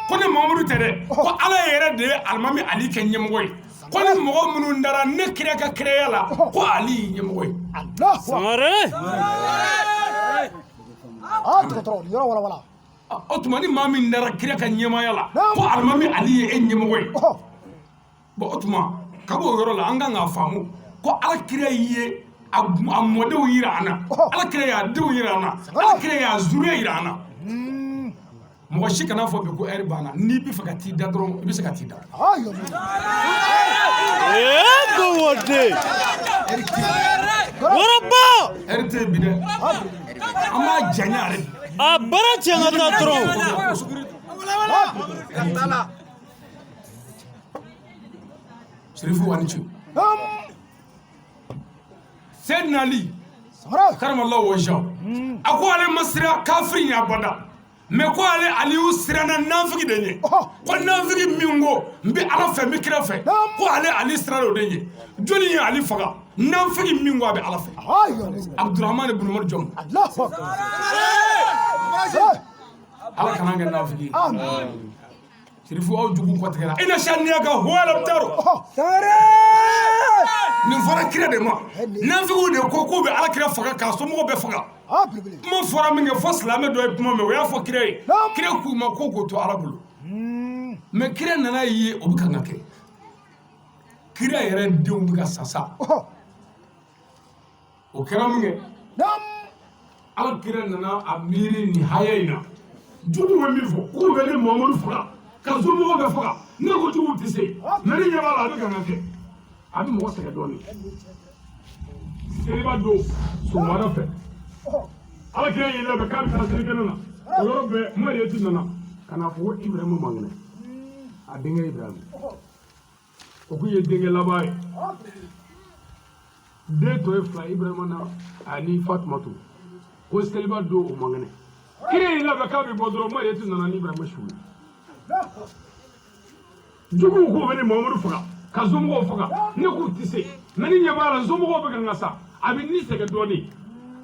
ko ne Muhamadu tɛ dɛ, ko Ala yɛrɛ de ye alimami Ali kɛ ɲɛmɔgɔ ye, ko ni mɔgɔ minnu dara ne kira ka kiraya la, ko Ali y'i ɲɛmɔgɔ ye. Sangare. O tuma ni maa min dara kira ka ɲɛmaaya la, ko alimami Ali ye e ɲɛmɔgɔ ye. Bon, o tuma ka b'o yɔrɔ la, an kan k'a faamu ko Ala kira ye a mɔdenw yira an na, Ala kira y'a denw yira an na, Ala kira y'a zuriya yira an na. Mɔgɔ si kana fɔ bi ko ɛri banna. N'i bɛ fɛ ka t'i da dɔrɔn, i bɛ se ka t'i da. Ɛri tɛ yen bi dɛ, an b'a janya yɛrɛ bi. A baara cɛ ka taa dɔrɔn. Sirifu wa ni ce. Seydina Ali karamallahu wajhahu, a ko ale ma siran kafiri ɲɛ abada, mais ko ale Aliyu siranna nafigi de ɲɛ. Ko nafigi min ko n bɛ Ala fɛ, n bɛ kira fɛ, ko ale Ali siranna o de ɲɛ. Jɔnni ye Ali faga? Nafigi min ko a bɛ Ala fɛ. Abdurahman ibn Marjam. Ala kana kɛ nafigi ye. Sirifu aw jugu kɔtigɛra. Ina shaniyaka huwa al-abtar. Nin fɔra kira de ma. Nafigiw de ko k'u bɛ Ala kira faga k'a somɔgɔw bɛɛ faga. Kuma fɔra min kɛ fo silamɛ dɔ ye kuma mɛn, o y'a fɔ kira ye. Kira k'u ma ko k'o to Ala bolo. Mais kira nana ye o bɛ kan ka kɛ. Kira yɛrɛ denw bɛ ka sa sa. O kɛra min kɛ, Ala kira nana a miiri nin haya in na. Jugu bɛ min fɔ k'u bɛ ne Muhamadu faga, ka somɔgɔw bɛɛ faga, ne ko juguw tɛ se, mais ne ɲɛ b'a la a bɛ kan ka kɛ. A bɛ mɔgɔ sɛgɛn dɔɔnin. Seliba don sɔgɔmada fɛ, Ala kira y'i labɛn k'a bɛ taa selikɛnɛ na. O yɔrɔ bɛɛ Mariyatu nana ka na fɔ ko Ibrahima man kɛnɛ, a denkɛ Ibrahima. O kun ye denkɛ laban ye. Den tɔ ye fila, Ibrahima na ani Fatumatu. Ko seliba don o man kɛnɛ. Kira y'i labɛn k'a bɛ bɔ dɔrɔn, Mariyatu nana ni Ibrahima su ye. Juguw k'u bɛ ne Muhamadu faga, ka somɔgɔw faga, ne k'u tɛ se, mais ne ɲɛ b'a la somɔgɔw bɛ kan ka sa, a bɛ ni sɛgɛn dɔɔnin.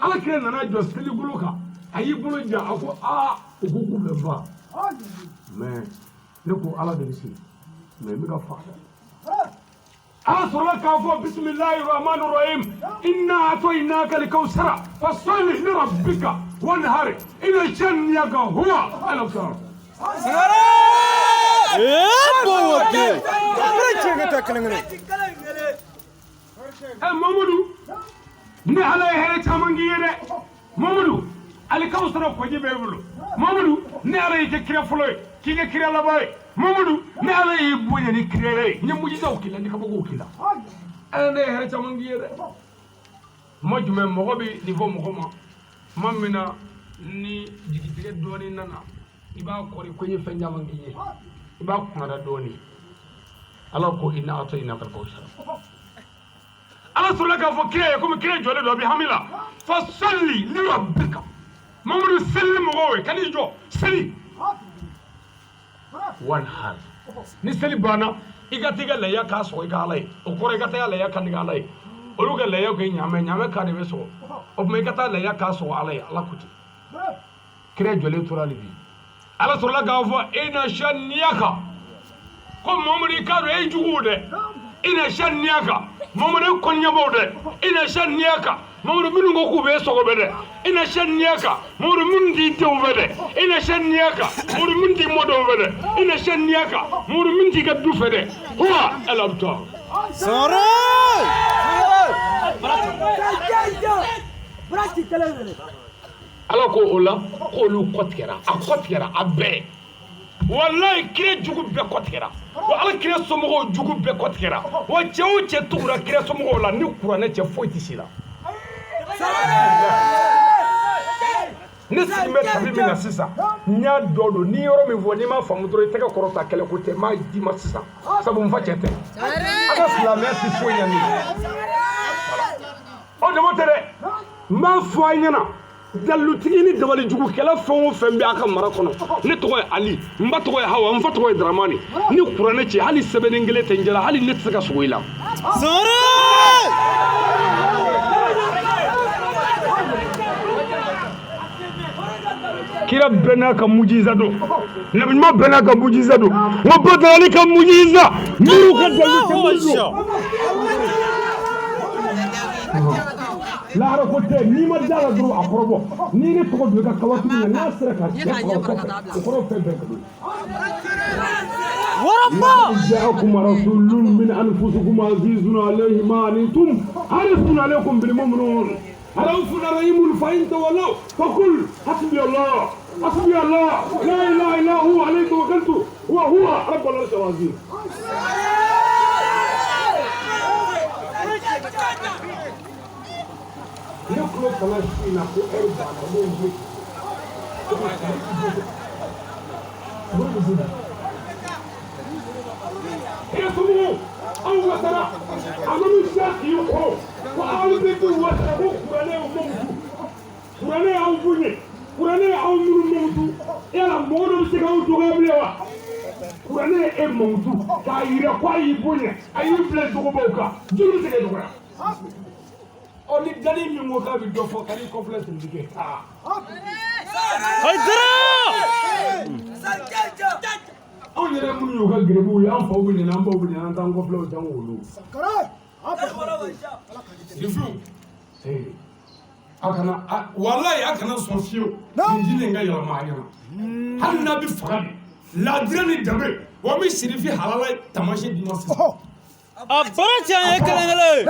Ala kira nana jɔ seligolo kan, a y'i bolo jan, a ko aa, u ko k'u bɛ n faga, mais ne ko Ala de bɛ se, mais n bɛ ka faga dɛ. Ala sɔrɔla k'a fɔ bisimilahi rahmani rahim, inna atoinaka alkawsara fasalli li rabbika wanhar inna shaniyaka huwa al-abtar. Mamadu, ne Ala ye hɛrɛ caman k'i ye dɛ. Mamadu, alikawusara koji b'e bolo. Mamadu, ne Ala y'i kɛ kira fɔlɔ ye, k'i kɛ kira laban ye. Mamadu, ne Ala y'i bonya ni kira ye, n ye mujizaw k'i la, n ye kabakow k'i la. Ala ne ye hɛrɛ caman k'i ye dɛ. Tuma jumɛn mɔgɔ bɛ nin fɔ mɔgɔ ma, tuma min na ni jigitigɛ dɔɔnin nana, i b'a kɔri ko n ye fɛn caman k'i ye, i b'a kunnada dɔɔnin. Ala ko inna atoinaka alkawusara. Ala sɔrɔla k'a fɔ kira ye, komi kira jɔlen don a bɛ hami la, fasalli li rabbika. Mamadu seli mɔgɔw ye, kan'i jɔ seli. Wanhar. Ni seli banna, i ka t'i ka lahiya k'a sɔgɔ i ka Ala ye. O kɔrɔ i ka taa lahiya kan i ka Ala ye. Olu ka lahiya kɛ ɲaamɛ, ɲaamɛ kan de bɛ sɔgɔ. O tuma i ka taa lahiya k'a sɔgɔ Ala ye. Ala ko ten. Kira jɔlen tora hali bi. Ala sɔrɔla k'a fɔ ina shaniyaka, ko Mamadu i k'a dɔn e juguw dɛ, ina shaniyaka, Mamadu e kɔnɲɛbaw dɛ, ina shaniyaka, Mamadu minnu ko k'u b'e sɔgɔbɛ dɛ, ina shaniyaka, Mamadu minnu t'i denw fɛ dɛ, ina shaniyaka, Mamadu minnu t'i mɔdenw fɛ dɛ, ina shaniyaka, Mamadu minnu t'i ka du fɛ dɛ, huwa al abtar. Sangare. Ala ko o la k'olu kɔ tigɛra, a kɔ tigɛra a bɛɛ. Walayi kira jugu bɛɛ kɔ tigɛra, wa ala kira somɔgɔw jugu bɛɛ kɔ tigɛra, wa cɛ o cɛ tugura kira somɔgɔw la ni kuranɛ cɛ foyi tɛ si la. Ne sigilen bɛ tabi min na sisan, n y'a dɔ don ni yɔrɔ min fɔ n'i m'a faamu dɔrɔn i tɛgɛ kɔrɔta, kɛlɛ ko tɛ, n b'a d'i ma sisan, sabu n fa cɛ tɛ. A ka silamɛya tɛ foyi ɲɛ ne ye. O dama tɛ dɛ, n b'a fɔ a ɲɛna, dalilutigi ni dabalijugukɛla fɛn o fɛn bɛ a ka mara kɔnɔ, ne tɔgɔ ye Ali, n ba tɔgɔ ye Hawa, n fa tɔgɔ ye Daramani, ni kuranɛ cɛ hali sɛbɛnnen kelen tɛ n jɛ la, hali ne tɛ se ka sogo i la. Sangare. Kira bɛɛ n'a ka mujiza don, nabi ɲuman bɛɛ n'a ka mujiza don, n ko Badara Ali ka mujiza, minnu ka dalilu tɛ minnu don. Lahara ko tɛ, n'i ma da la dɔrɔn a kɔrɔbɔ, n'i ne tɔgɔ don i ka kabaturu la, n'a sera ka cɛ faga o kɔfɛ, o kɔrɔ fɛn bɛɛ nkalon ye. Waraba. جاءكم رسول من أنفسكم عزيز عليه ما عنتم حريص عليكم بالمؤمنون رؤوف رحيم فإن تولوا فقل حسبي الله حسبي الله لا إله إلا هو عليه توكلت وهو رب العرش العظيم. Ne tulo kana si na ko ɛri banna n'o ye somɔgɔw aw wasara a mana siya k'i kɔrɔ ko aw bɛ k'u wasara ko kuranɛ y'aw mankutu, kuranɛ y'aw bonya, kuranɛ y'aw minnu mankutu, yala mɔgɔ dɔ bɛ se k'aw dɔgɔya bilen wa? Kuranɛ ye e mankutu k'a yira ko a y'i bonya, a y'i bila jogobaw kan, joli bɛ se k'e dɔgɔya? Ɔ ni dali min ko k'a bɛ dɔ fɔ ka n'i kɔfilɛ sirifike taa. Hayidara. Anw yɛrɛ minnu y'u ka garibuw ye, an faw bɛ nɛni, an baw bɛ nɛni, an t'an kɔfilɛ o t'an wolo. Sirifiw, a kana walayi a kana sɔn fiyewu nin diinɛ in ka yɛlɛma a ɲɛna, hali n'a bɛ faga de laadira ni danbe, wa n bɛ sirifi halala taamasiyɛn d'i ma sisan. A bara tiɲɛ ye kelen kelen.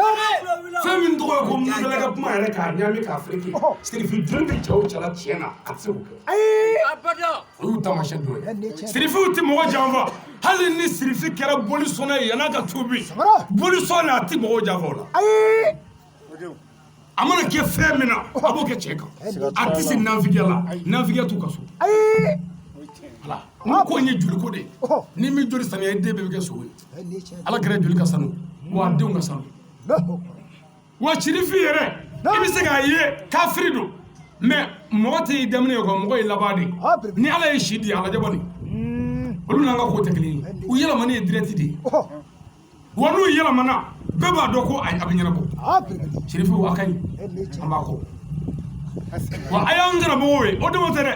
Fɛn min tɔgɔ ye ko mudala ka kuma yɛrɛ k'a ɲami k'a fereke, sirifi joli bɛ cɛw cɛla tiɲɛ na, a tɛ se k'o kɛ. O y'u taamasiyɛn dɔ ye. Sirifiw tɛ mɔgɔ janfa, hali ni sirifi kɛra bolisɔnna ye yann'a ka tuubi, bolisɔn na a tɛ mɔgɔw janfa o la. A mana kɛ fɛn min na, a b'o kɛ cɛ kan, a tɛ se nafigiya la, nafigiya t'u ka so. Voilà, n ko in ye joliko de ye, ni min joli saniya i den bɛɛ bɛ kɛ sogo ye. Ala kɛra joli ka sanu, wa a denw ka sanu. Wa sirifi yɛrɛ, i bɛ se k'a ye kafiri don, mais mɔgɔ tɛ i daminɛ ye quoi, mɔgɔ ye laban de ye. Ni Ala ye si di a lajɛ bani, olu n'an ka ko tɛ kelen ye, u yɛlɛmani ye direct de ye. Wa n'u yɛlɛmana bɛɛ b'a dɔn ko a bɛ ɲɛnabɔ. Sirifiw a ka ɲi, an b'a kɔ. Wa a y'an karamɔgɔw ye, o dama tɛ dɛ,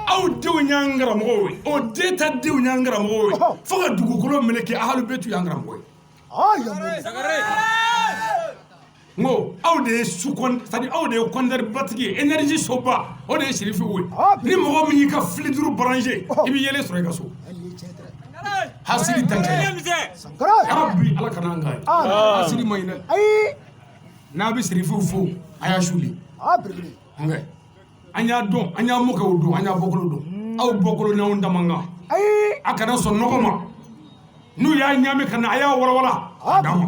aw denw y'an karamɔgɔw ye, o den ta denw y'an karamɔgɔw ye, fo ka dugukolo meleke ahalu betu y'an karamɔgɔ ye. N ko aw de ye su c'est à dire aw de ye compteur batigi ye, énergie soba, o de ye sirifiw ye. Ni mɔgɔ min y'i ka fili duuru branché, i bɛ yelen sɔrɔ i ka so. Hasidi tɛ kɛ. Yarabi Ala kana an k'a ye. Hasidi man ɲi dɛ. N'a bɛ sirifiw fo, a y'a suli. An y'a dɔn, an y'a mɔkɛw dɔn, an y'a bɔkolo dɔn. Aw bɔkolo n'anw da man kan. A kana sɔn nɔgɔ ma. N'u y'a ɲaami ka na, a y'a walawala a d'a ma.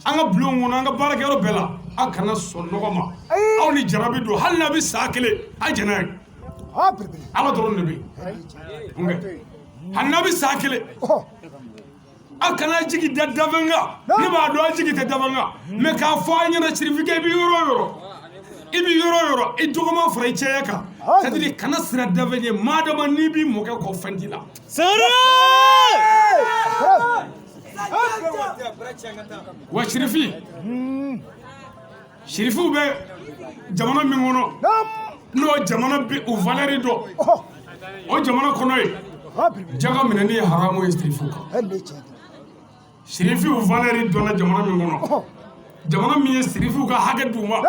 An ka bulon kɔnɔ, an ka baarakɛyɔrɔ bɛɛ la, a kana sɔn nɔgɔ ma. Aw ni jarabi don, hali n'a bɛ san kelen, a jɛn n'a ye. Ala dɔrɔn de bɛ yen. Hali n'a bɛ san kelen, aw kana jigi da dafɛn kan. Ne b'a dɔn a jigi tɛ dafɛn kan, mais k'a fɔ a ɲɛna sirifikɛ, i bɛ yɔrɔ o yɔrɔ, i bɛ yɔrɔ o yɔrɔ, i dɔgɔman fara i cɛya kan, c'est à dire kana siran dafɛn ɲɛ, madama n'i b'i mɔkɛ kɔ fɛn t'i la. Sangare. Wa sirifi, sirifiw bɛ jamana min kɔnɔ, n'o jamana bɛ u valeur dɔn, o jamana kɔnɔ yen, jaga minɛni ye haramu ye sirifiw kan. Sirifiw valeur dɔnna jamana min kɔnɔ, Jamana min ye sirifuw ka hakɛ d'u ma,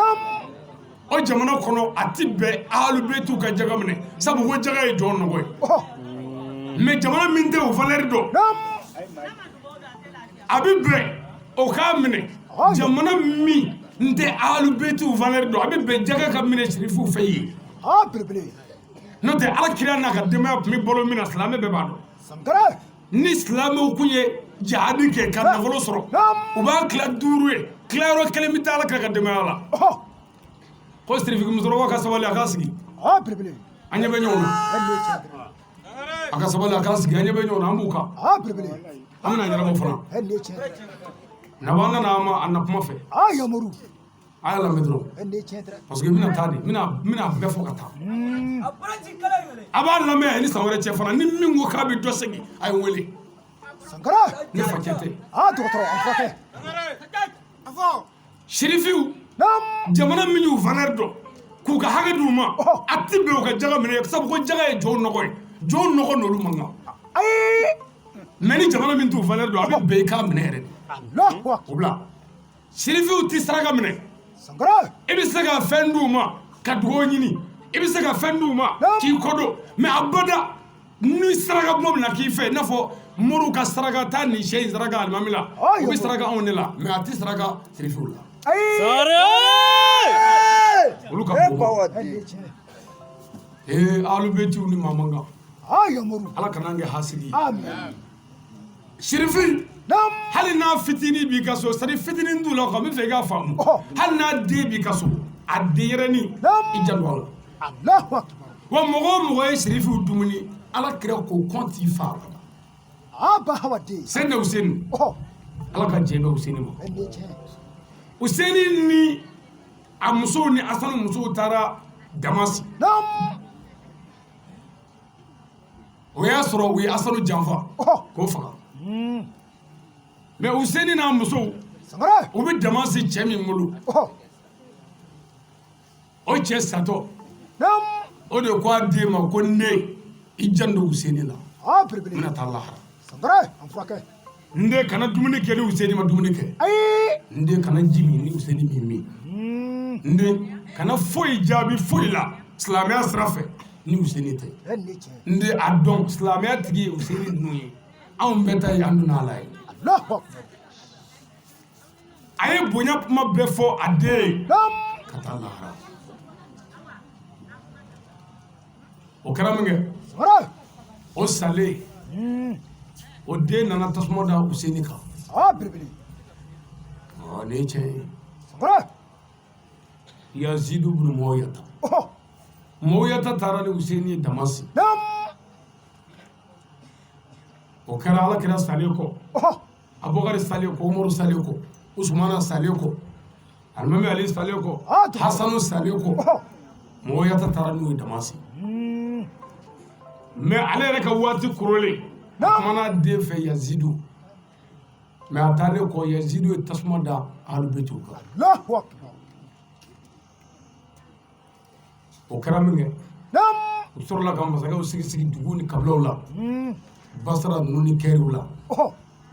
o jamana kɔnɔ a ti bɛn ahalubetiw ka jaga minɛ, sabu ko jaga ye jɔn nɔgɔ ye. Mais jamana min tɛ o valeur dɔn, a bɛ bɛn o k'a minɛ. Jamana min n tɛ ahalubetiw valeur dɔn, a bɛ bɛn jaga ka minɛ sirifuw fɛ yen. N'o tɛ, Ala kira n'a ka denbaya tun bɛ balo min na, silamɛ bɛɛ b'a dɔn. Ni silamɛw kun ye jihadi kɛ ka nafolo sɔrɔ, u b'a tila duuru ye, tilayɔrɔ kelen bɛ taa Ala kira ka denbaya la. Ko sirifiki musokɔrɔba ka sabali, a k'a sigi, an ɲɛ bɛ ɲɔgɔn na. A ka sabali, a k'a sigi, an ɲɛ bɛ ɲɔgɔn na, an b'u kan, an bɛna ɲɛnabɔ fana. Naba nana a ma a na kuma fɛ, a y'a lamɛn dɔrɔn, parce que n bɛna taa de, n bɛna bɛɛ fɔ ka taa. A b'a lamɛn ni san wɛrɛ cɛ fana, ni min ko k'a bɛ dɔ segin, a ye n wele. Ne facɛ tɛ. Sirifiw, jamana min y'u valeur dɔn k'u ka hakɛ d'u ma, a ti bɛn u ka jaga minɛ, sabu ko jaga ye jɔnw nɔgɔ ye, jɔnw nɔgɔ n'olu man kan. Mais ni jamana min t'u valeur dɔn, a bɛ bɛn i k'a minɛ yɛrɛ de. O bila, sirifiw ti saraka minɛ. I bɛ se ka fɛn d'u ma ka dugawu ɲini, i bɛ se ka fɛn d'u ma k'i kɔ don, mais abada ni saraka bɔ min na k'i fɛ, i n'a fɔ moriw ka saraka taa nin sɛ in saraka alimami la, u bɛ saraka anw de la, mais a tɛ saraka sirifiw la. Olu ka bon. Ee, alubetiw ni maa man kan. Ala kana an kɛ hasidi ye. Sirifin, hali n'a fitinin b'i ka so, c'est à dire fitinin t'u la quoi, n bɛ fɛ i k'a faamu. Hali n'a den b'i ka so, a denyɛrɛnin, i janto a la. Wa mɔgɔ o mɔgɔ ye sirifiw dumuni, Ala kira ko kɔn t'i fa. Seyidina Useni, Ala ka jɛ bɛ Useni ma. Useni ni a musow ni Asanu musow taara Damasi. O y'a sɔrɔ u ye Asanu janfa k'o faga. Mais Useni n'a musow, u bɛ Damasi cɛ min bolo, o cɛ satɔ, o de ko a den ma ko n den, i janto Useni la, n bɛna taa lahara. N den, kana dumuni kɛ ni Useni ma dumuni kɛ. N den, kana ji min ni Useni min min. N den, kana foyi jaabi foyi la silamɛya sira fɛ ni Useni tɛ. N den, a dɔn silamɛya tigi ye Useni ninnu ye, anw bɛɛ ta ye an donna Ala ye. A ye bonya kuma bɛɛ fɔ a den ye ka taa lahara. O kɛra min kɛ, o salen, o den nana tasuma da Useni kan. Nin ye tiɲɛ ye. Yazidu bunu Muawiyata, Muawiyata taara ni Useni ye Damasi. O kɛra Ala kira salen kɔ, Abubakari salen kɔ, Umaru salen kɔ, Usumana salen kɔ, Alimami Ali salen kɔ, Hasanu salen kɔ, Muawiyata taara n'u ye Damasi. Mais ale yɛrɛ ka waati korolen, a kumana den fɛ Yazidu. Mais a taalen kɔ, Yazidu ye tasuma da Ahlul-Baytiw kan. O kɛra min kɛ, u sɔrɔla ka masakɛw sigi sigi dugu ni kabilaw la, Basara ninnu ni Kɛriw la.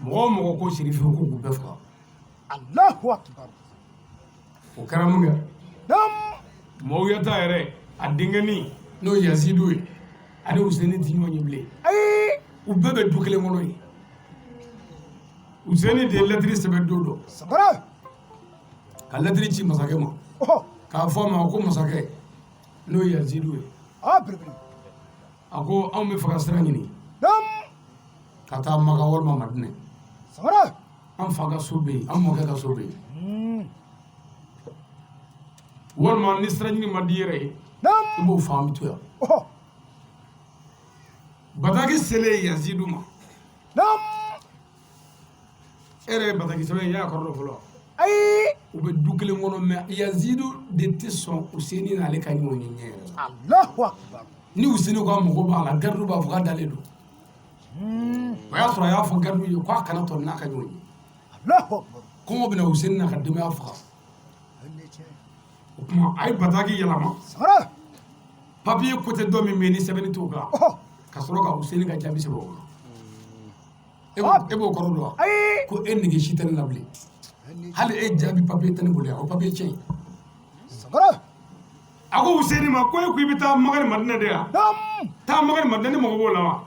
Mɔgɔ o mɔgɔ ko sirifiw, ko k'u bɛɛ faga. O kɛra mun kɛ, Muawiyata yɛrɛ a denkɛnin, n'o ye Yazidu ye, ani Useni ti ɲɔgɔn ye bilen. U bɛɛ bɛ du kelen kɔnɔ yen. Useni de ye lɛtiri sɛbɛn don dɔ ka lɛtiri ci masakɛ ma k'a fɔ a ma ko masakɛ, n'o ye Yazidu ye, a ko anw bɛ fɛ ka sira ɲini ka taa Maka walima Madinɛ. An fa ka so bɛ yen, an mɔkɛ ka so bɛ yen. Walima ni sira ɲini man di yɛrɛ ye, i b'o fɔ, an bɛ to yan. Bataki selen Yazidu ma, e yɛrɛ ye bataki sɛbɛn, i y'a kɔrɔ dɔn fɔlɔ? Ayi. U bɛ du kelen kɔnɔ, mais Yazidu de tɛ sɔn Useni n'ale ka ɲɔgɔn ye ɲɛ yɛrɛ la. Allahu akbar. Ni Useni ko a mago b'a la, garidiw b'a fɔ k'a dalen don. O y'a sɔrɔ a y'a fɔ garidiw ye k'a kana tɔ n'a ka ɲɔgɔn ye. Allahu akbar. Kɔngɔ bɛna Useni n'a ka denbaya faga. O tuma a ye bataki yɛlɛma. Sangare. Papiye côté dɔ min bɛ yen ni sɛbɛnni t'o kan, ka sɔrɔ ka Useni ka jaabi sɛbɛn o kan. E b'o kɔrɔ dɔn wa? Ayi. Ko e nege si tɛ ne la bilen. Hali e jaabi papiye tɛ ne bolo yan, o papiye tiɲɛ. Sankara. A ko Useni ma ko e ko i bɛ taa Maka ni Madinɛ de yan? Taa Maka ni Madinɛ, ne mago b'o la wa?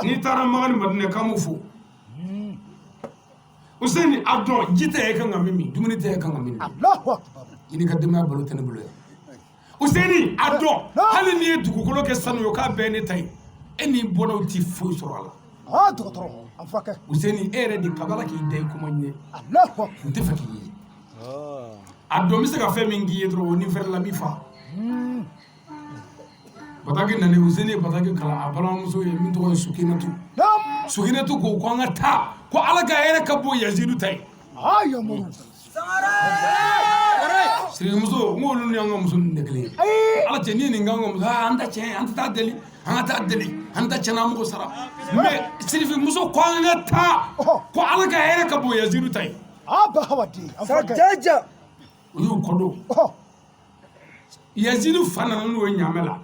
N'i taara Maka ni Madinɛ, k'an b'u fo. Useni, a dɔn ji tɛ e kan ka min min, dumuni tɛ e kan ka min dun. Allahu akbar. I n'i ka denbaya balo tɛ ne bolo yan. Useni, a dɔn hali n'i ye dugukolo kɛ sanu ye, o k'a bɛɛ ye ne ta ye, e n'i bɔnnaw ti foyi sɔrɔ a la. Ah, dɔgɔtɔrɔ, an furakɛ. Useni, e yɛrɛ de kabala k'i da i kuma ɲɛ. Allahu akbar. N tɛ fɛ k'i ye. A dɔn n bɛ se ka fɛn min k'i ye dɔrɔn, o ni fɛrɛ la n b'i fa. Bataki nana, Useni ye bataki kalan a balimamuso ye min tɔgɔ ye Sukinatu. Sukinatu ko ko an ka taa, ko Ala ka hɛrɛ ka bon Yazidu ta ye. Ah, Yamuru. Sirimuso, n k'olu ni an ka muso ninnu tɛ kelen ye. Ala cɛ, n'i ye nin k'an ka muso, an ta tiɲɛ, an tɛ taa deli, an ka taa deli, an ta tiɲɛ, an m'o sara. Mais sirifimuso ko an ka taa, ko Ala ka hɛrɛ ka bon Yazidu ta ye. Ah, Bahawadi, an furakɛ. Jaja. U y'u kɔ don. Yazidu fa nana n'o ye ɲaamɛ la.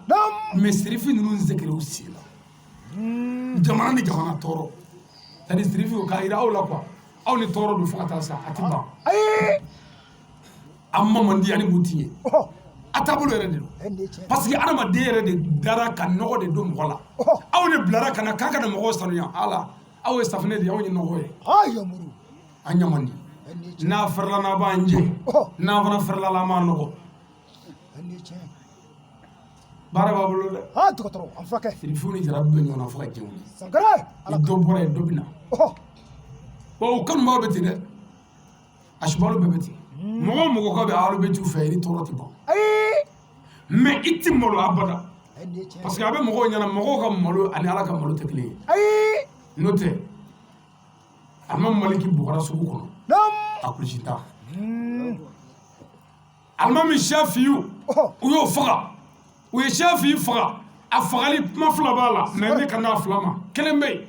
Mais sirifi ninnu sɛgɛrɛ u sen la. Jamana ni jamana tɔɔrɔ. C'est à dire sirifi k'a jira aw la quoi. Aw ni tɔɔrɔ don fo ka taa sa, a tɛ ban. An ma man di ani mun ti ye. A taabolo yɛrɛ de don. Parce que adamaden yɛrɛ de dara ka nɔgɔ de don mɔgɔ la. Aw de bilara ka na k'a ka na mɔgɔw sanuya. Ala, aw ye safunɛ de ye, aw ye nɔgɔ ye. An ɲɛ man di. N'a fɛrɛla n'a b'an jɛ. N'an fana fɛrɛla la, an b'an nɔgɔ. Baara b'a bolo dɛ. Ah, dɔgɔtɔrɔ, an furakɛ. Sirifiw ni jarabi bɛ ɲɔgɔn na fo ka diɲɛ wuli. Sankara. Ni dɔ bɔra yen, dɔ bɛ na. Wa o kanubaw bɛ ten dɛ. A subalo bɛɛ bɛ ten. Mɔgɔ o mɔgɔ k'a bɛ alu bɛ fɛ, i ni tɔɔrɔ tɛ ban. Mais i tɛ malo abada. Parce que a bɛ mɔgɔw ɲɛna, mɔgɔw ka malo ani Ala ka malo tɛ kelen ye. N'o tɛ, Alimami Maliki bugɔra sugu kɔnɔ. A kulusi ta. Alimami Shafiyu, u y'o faga. U ye Shafiyu faga. A fagali kuma fila b'a la, mais ne ka n'a fila ma. Kelen bɛ yen.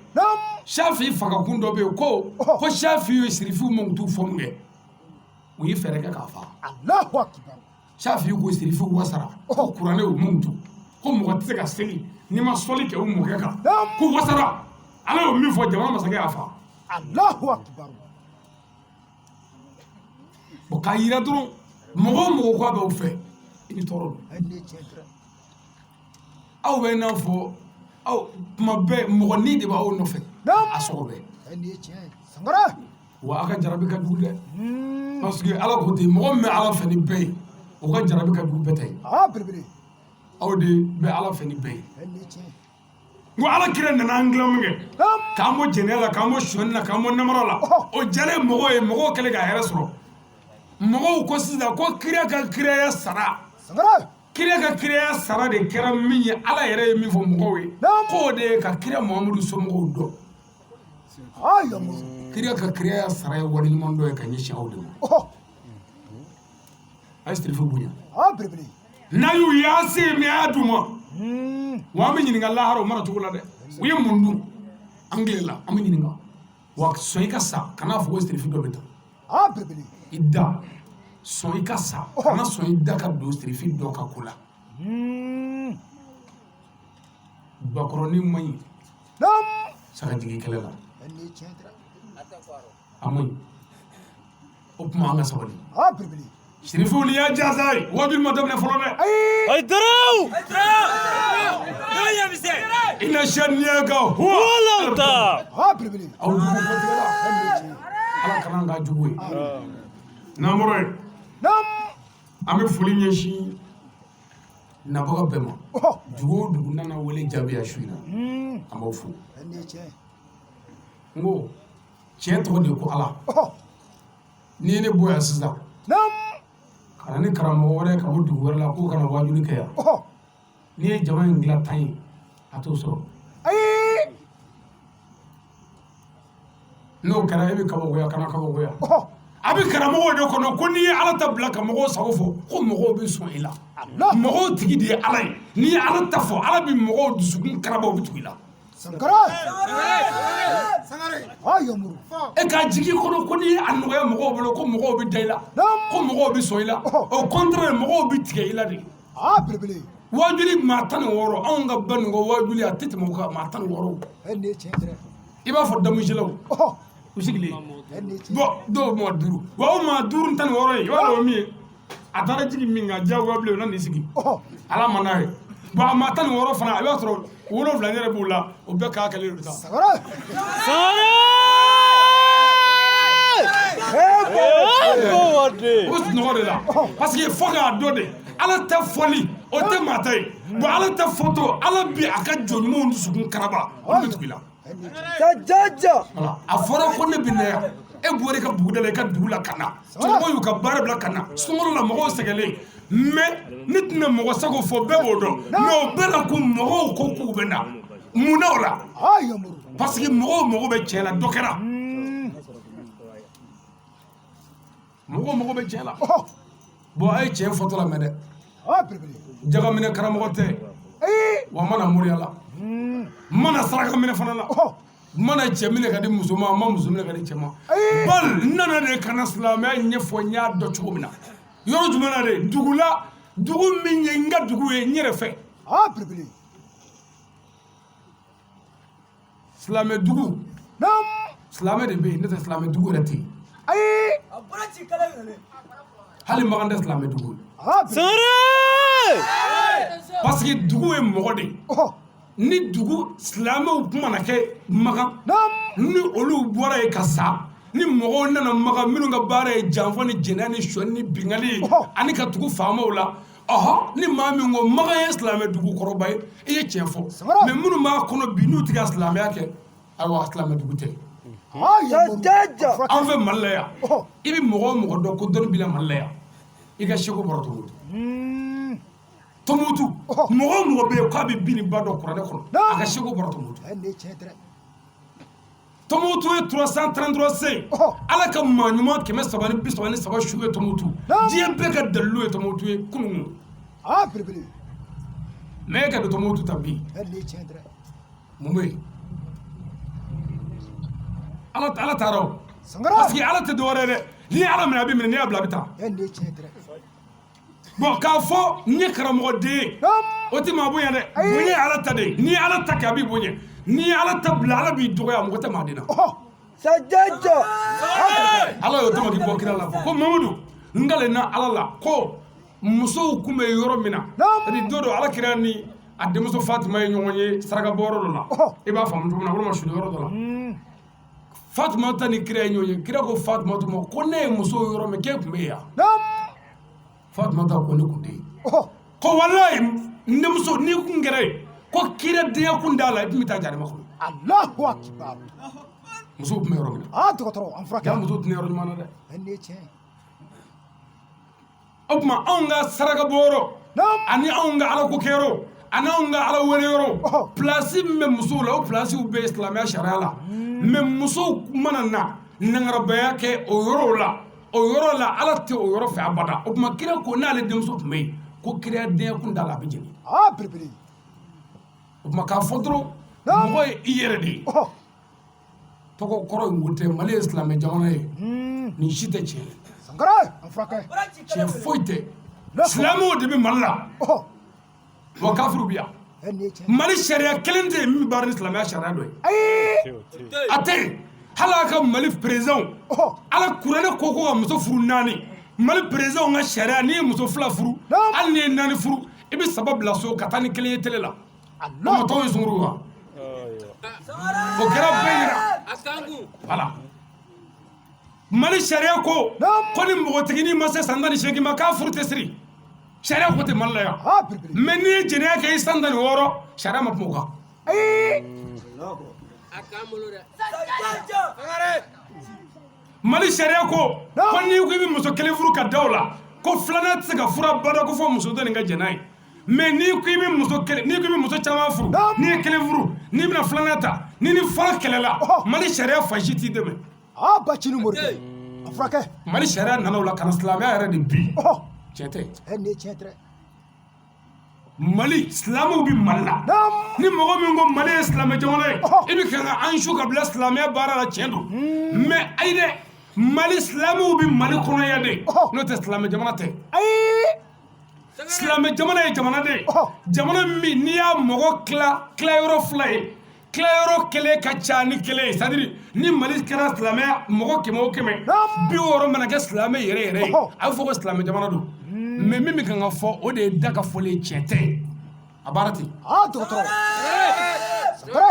Shafiyu fagakun dɔ bɛ yen ko ko Shafiyu ye sirifiw mankutu fɔ mun kɛ. U ye fɛɛrɛ kɛ k'a faga. Allahu akbar. Shafiyu ko sirifiw wasara. Ko kuranɛ y'u mankutu. Ko mɔgɔ tɛ se ka seli n'i ma sɔli kɛ u mɔkɛ kan. Ko wasara. Ala y'o min fɔ, jamana masakɛ y'a faga. Allahu akbar. Bon, k'a yira dɔrɔn, mɔgɔ o mɔgɔ k'a b'aw fɛ, i ni tɔɔrɔ don. Aw bɛ n'a fɔ aw tuma bɛɛ mɔgɔ ni de b'aw nɔfɛ. A sɔgɔ bɛɛ. Sankara. Wa aw ka jarabi ka jugu dɛ. Parce que Ala ko ten, mɔgɔ min bɛ Ala fɛ ni bɛɛ ye, o ka jarabi ka jugu bɛɛ ta ye. Ah, belebele. Aw de bɛ Ala fɛ ni bɛɛ ye. N ko Ala kira nana an dilan min kɛ, k'an bɔ jɛnɛya la, k'an bɔ sonyani la, k'an bɔ namara la, o diyalen mɔgɔw ye, mɔgɔw kɛlen ka hɛrɛ sɔrɔ. Mɔgɔw ko sisan ko kira ka kiraya sara. Sankara. Kira ka kiraya sara de kɛra min ye, Ala yɛrɛ ye min fɔ mɔgɔw ye, k'o de ye ka kira Muhamadu somɔgɔw dɔn. Kira ka kiraya sara ye waleɲuman dɔ ye ka ɲɛsin aw de ma. A ye sirifu bonya. N'a y'u ye, a se ye min ye, a y'a d'u ma. Wa an bɛ ɲininka lahara o mara cogo la dɛ. U ye mun dun? An tile la, an bɛ ɲininka. Wa sɔn i ka sa, kan'a fɔ ko sirifu dɔ bɛ taa. I da sɔn i ka sa, kana sɔn i da ka don sirifi dɔ ka ko la. Bakɔrɔnin man ɲi sagajigi kɛlɛ la, a man ɲi. O tuma an ka sabali. Sirifiw ni y'a jaza ye, waajuli ma daminɛ fɔlɔ dɛ. Ayi daraw. Inna shaniyaka huwa Walawta. Aw jugu kɔtigɛ la, Ala kana an ka jugu ye. N'an bɔra yen, an bɛ foli ɲɛsin nabaga bɛɛ ma. Dugu o dugu nana wele jaabi a su in na, an b'aw fo. N ko tiɲɛ tɔgɔ de ye ko Ala. N'i ye ne bɔ yan sisan ka na ni karamɔgɔ wɛrɛ ka bɔ dugu wɛrɛ la k'o kana waajuli kɛ yan, n'i ye jama in dilan tan ye, a t'o sɔrɔ. N'o kɛra, e bɛ kabakoya, kana kabakoya. A bɛ karamɔgɔw de kɔnɔ ko n'i ye Ala ta bila ka mɔgɔw sago fɔ, ko mɔgɔw bɛ sɔn i la. Mɔgɔw tigi de ye Ala ye. N'i ye Ala ta fɔ, Ala bɛ mɔgɔw dusukun karaba, u bɛ tugu i la. Sankara. E k'a jigi kɔnɔ ko n'i ye a nɔgɔya mɔgɔw bolo, ko mɔgɔw bɛ da i la, ko mɔgɔw bɛ sɔn i la. Au contraire, mɔgɔw bɛ tigɛ i la de. Waajuli maa 16, anw ka ba ninnu ka waajuli a tɛ tɛmɛ o kan, maa 16. I b'a fɔ damusilaw. U sigilen bon dɔw maa 5 wa o maa 5 16 ye, i b'a dɔn o min ye, a taara jigin min kan diyagoya bilen o na nin sigi ala ma n'a ye. Bon a maa 16 fana, i b'a sɔrɔ 7 yɛrɛ b'u la, o bɛɛ k'a kɛlen don sa. Sangare. O bɛ sunɔgɔ de la parce que fo k'a dɔn de ala tɛ fɔli o tɛ maa ta ye. Bon ala tɛ fɔtɔ, ala bi a ka jɔn ɲumanw dusukun karaba, olu bɛ tugu i la. A fɔra ko ne bɛ na yan, e bɔra i ka buguda la, i ka dugu la ka na, cɛkɔrɔbaw y'u ka baara bila ka na sunkalo la, mɔgɔw sɛgɛnlen. Mais ne tɛna mɔgɔ sago fɔ, bɛɛ b'o dɔn. Mais o bɛɛ la ko mɔgɔw ko k'u bɛ na mun na o la? Parce que mɔgɔw mago bɛ cɛ la, dɔ kɛra. Mɔgɔw mago bɛ cɛ la. Bon a ye cɛ fɔtɔ la mɛn dɛ. Jagaminɛ karamɔgɔ tɛ, wa n ma na moriya la, n ma na saraka minɛ fana la, n ma na cɛ minɛ ka di muso ma, n ma muso minɛ ka di cɛ ma. Bal n nana de ka na silamɛya ɲɛfɔ, n y'a dɔn cogo min na. Yɔrɔ jumɛn na de? Dugu la, dugu min ye n ka dugu ye n yɛrɛ fɛ. Silamɛ dugu, silamɛ de bɛ yen, n'o tɛ silamɛ dugu yɛrɛ tɛ yen. Hali Makan tɛ silamɛ dugu ye. Parce que dugu ye mɔgɔ de ye. Ni dugu silamɛw tun mana kɛ Makan, ni olu bɔra yen ka sa, ni mɔgɔw nana Makan minnu ka baara ye janfa ni jɛnɛya ni sonyɛni ni binkanni ye ani ka tugu faamaw la, ɔhɔ, ni maa min ko Makan ye silamɛ dugu kɔrɔba ye, i ye tiɲɛ fɔ. Mais minnu b'a kɔnɔ bi n'u tɛ ka silamɛya kɛ, ayiwa silamɛ dugu tɛ. An fɛ Mali la yan, i bɛ mɔgɔ o mɔgɔ dɔn ko dɔnni b'i la Mali la yan, i ka seko bɔra Tɔnbukutu. Tɔnbukutu, mɔgɔ o mɔgɔ bɛ yen k'a bɛ bin ni ba dɔn kuranɛ kɔnɔ, a ka seko bɔra Tɔnbukutu. Tɔnbukutu ye 333 se, ala ka maa ɲuman 333 su ye Tɔnbukutu. Diɲɛ bɛɛ ka dalilu ye Tɔnbukutu ye kunun. Mais e ka don Tɔnbukutu ta bi, mun bɛ yen? Ala taara o. Parce que ala tɛ dɔwɛrɛ dɛ. N'i ye ala minɛ a bɛ minɛ, n'i y'a bila a bɛ taa. Bon k'a fɔ n ye karamɔgɔden ye, o tɛ maa bonya dɛ. Bonya ye ala ta de ye. N'i ye ala ta kɛ a b'i bonya, n'i ye ala ta bila ala b'i dɔgɔya, mɔgɔ tɛ maa den na. Ala y'o tɔgɔ di bɔ kira la ko Mamadu, n kalenna ala la ko musow tun bɛ yɔrɔ min na, c'est-à-dire don dɔ ala kira ni a denmuso Fatima ye ɲɔgɔn ye saraka bɔyɔrɔ dɔ la, i b'a faamu cogo min na, walima suli yɔrɔ dɔ la. Fatima ta ni kira ye ɲɔgɔn ye, kira ko Fatima ma ko ne ye muso yɔrɔ min k'e tun bɛ yan. Fatima ta ko ne tun tɛ yen. Ko walayi n denmuso n'i kun kɛra yen, ko kira denya kun t'a la, i tun bɛ taa jahanama kɔnɔ. Allahu akbar. Musow tun bɛ yɔrɔ min na. Dɔgɔtɔrɔ an furakɛ. Ja musow tun bɛ yɔrɔ ɲuman na dɛ. O tuma anw ka saraka bɔyɔrɔ ani anw ka ala ko kɛyɔrɔ ani anw ka ala wele yɔrɔ, place min bɛ musow la, o place bɛ silamɛya sariya la. Mais musow mana na nangarabaya kɛ o yɔrɔw la, o yɔrɔ la ala tɛ o yɔrɔ fɛ abada. O tuma kira ko n'ale denmuso tun bɛ yen, ko kira denya kun t'a la, a bɛ jeni. O tuma k'a fɔ dɔrɔn mɔgɔ ye i yɛrɛ de ye. Tɔgɔ kɔrɔ in ko tɛ, Mali ye silamɛ jamana ye, nin si tɛ tiɲɛ ye. Tiɲɛ foyi tɛ. Silamɛw de bɛ Mali la, wa kafiriw bɛ yan. Mali sariya kelen tɛ yen min bɛ baara ni silamɛya sariya dɔ ye. A tɛ yen. Hali a ka Mali président, ala kuranɛ ko ko ka muso furu 4. Mali président ka sariya, n'i ye muso 2 furu, hali n'i ye 4 furu, i bɛ 3 bila so ka taa ni kelen ye télé la. O tɔw ye sunguru wa? O kɛra bɛɛ ɲɛna. Voilà. Mali sariya ko ko ni npogotiginin ma se san 18 ma k'a furu tɛ siri. Sariya ko tɛ Mali la yan. Mais n'i ye jɛnɛya kɛ i san 16, sariya ma kuma o kan. Mali sariya ko ko n'i ko i bɛ muso kelen furu ka da o la, ko filanan tɛ se ka furu abada ko fo muso dɔ nin ka jɛn n'a ye. Mais n'i ko i bɛ muso kelen, n'i ko i bɛ muso caman furu, n'i ye kelen furu, n'i bɛna filanan ta, n'i ni fɔlɔ kɛlɛla, Mali sariya fan si t'i dɛmɛ. Mali sariya nana o la ka na silamɛya yɛrɛ de bin. Tiɲɛ tɛ. Mali silamɛw bɛ Mali la. Ni mɔgɔ min ko Mali ye silamɛ jamana ye, i bɛ kan ka an su ka bila silamɛya baara la, tiɲɛ don. Mais ayi dɛ, Mali silamɛw bɛ Mali kɔnɔ yan de, n'o tɛ silamɛ jamana tɛ. Silamɛ jamana ye jamana de ye, jamana min n'i y'a mɔgɔ tila tilayɔrɔ 2 ye, Tilayɔrɔ kelen ka ca ni kelen ye, c'est à dire ni Mali kɛra silamɛ mɔgɔ 100 o 100, 60 mana kɛ silamɛ yɛrɛ yɛrɛ ye, a bɛ fɔ ko silamɛ jamana don. Mais min bɛ kan ka fɔ, o de ye da ka fɔlen ye, tiɲɛ tɛ, a baara ten. Ah, dɔgɔtɔrɔ.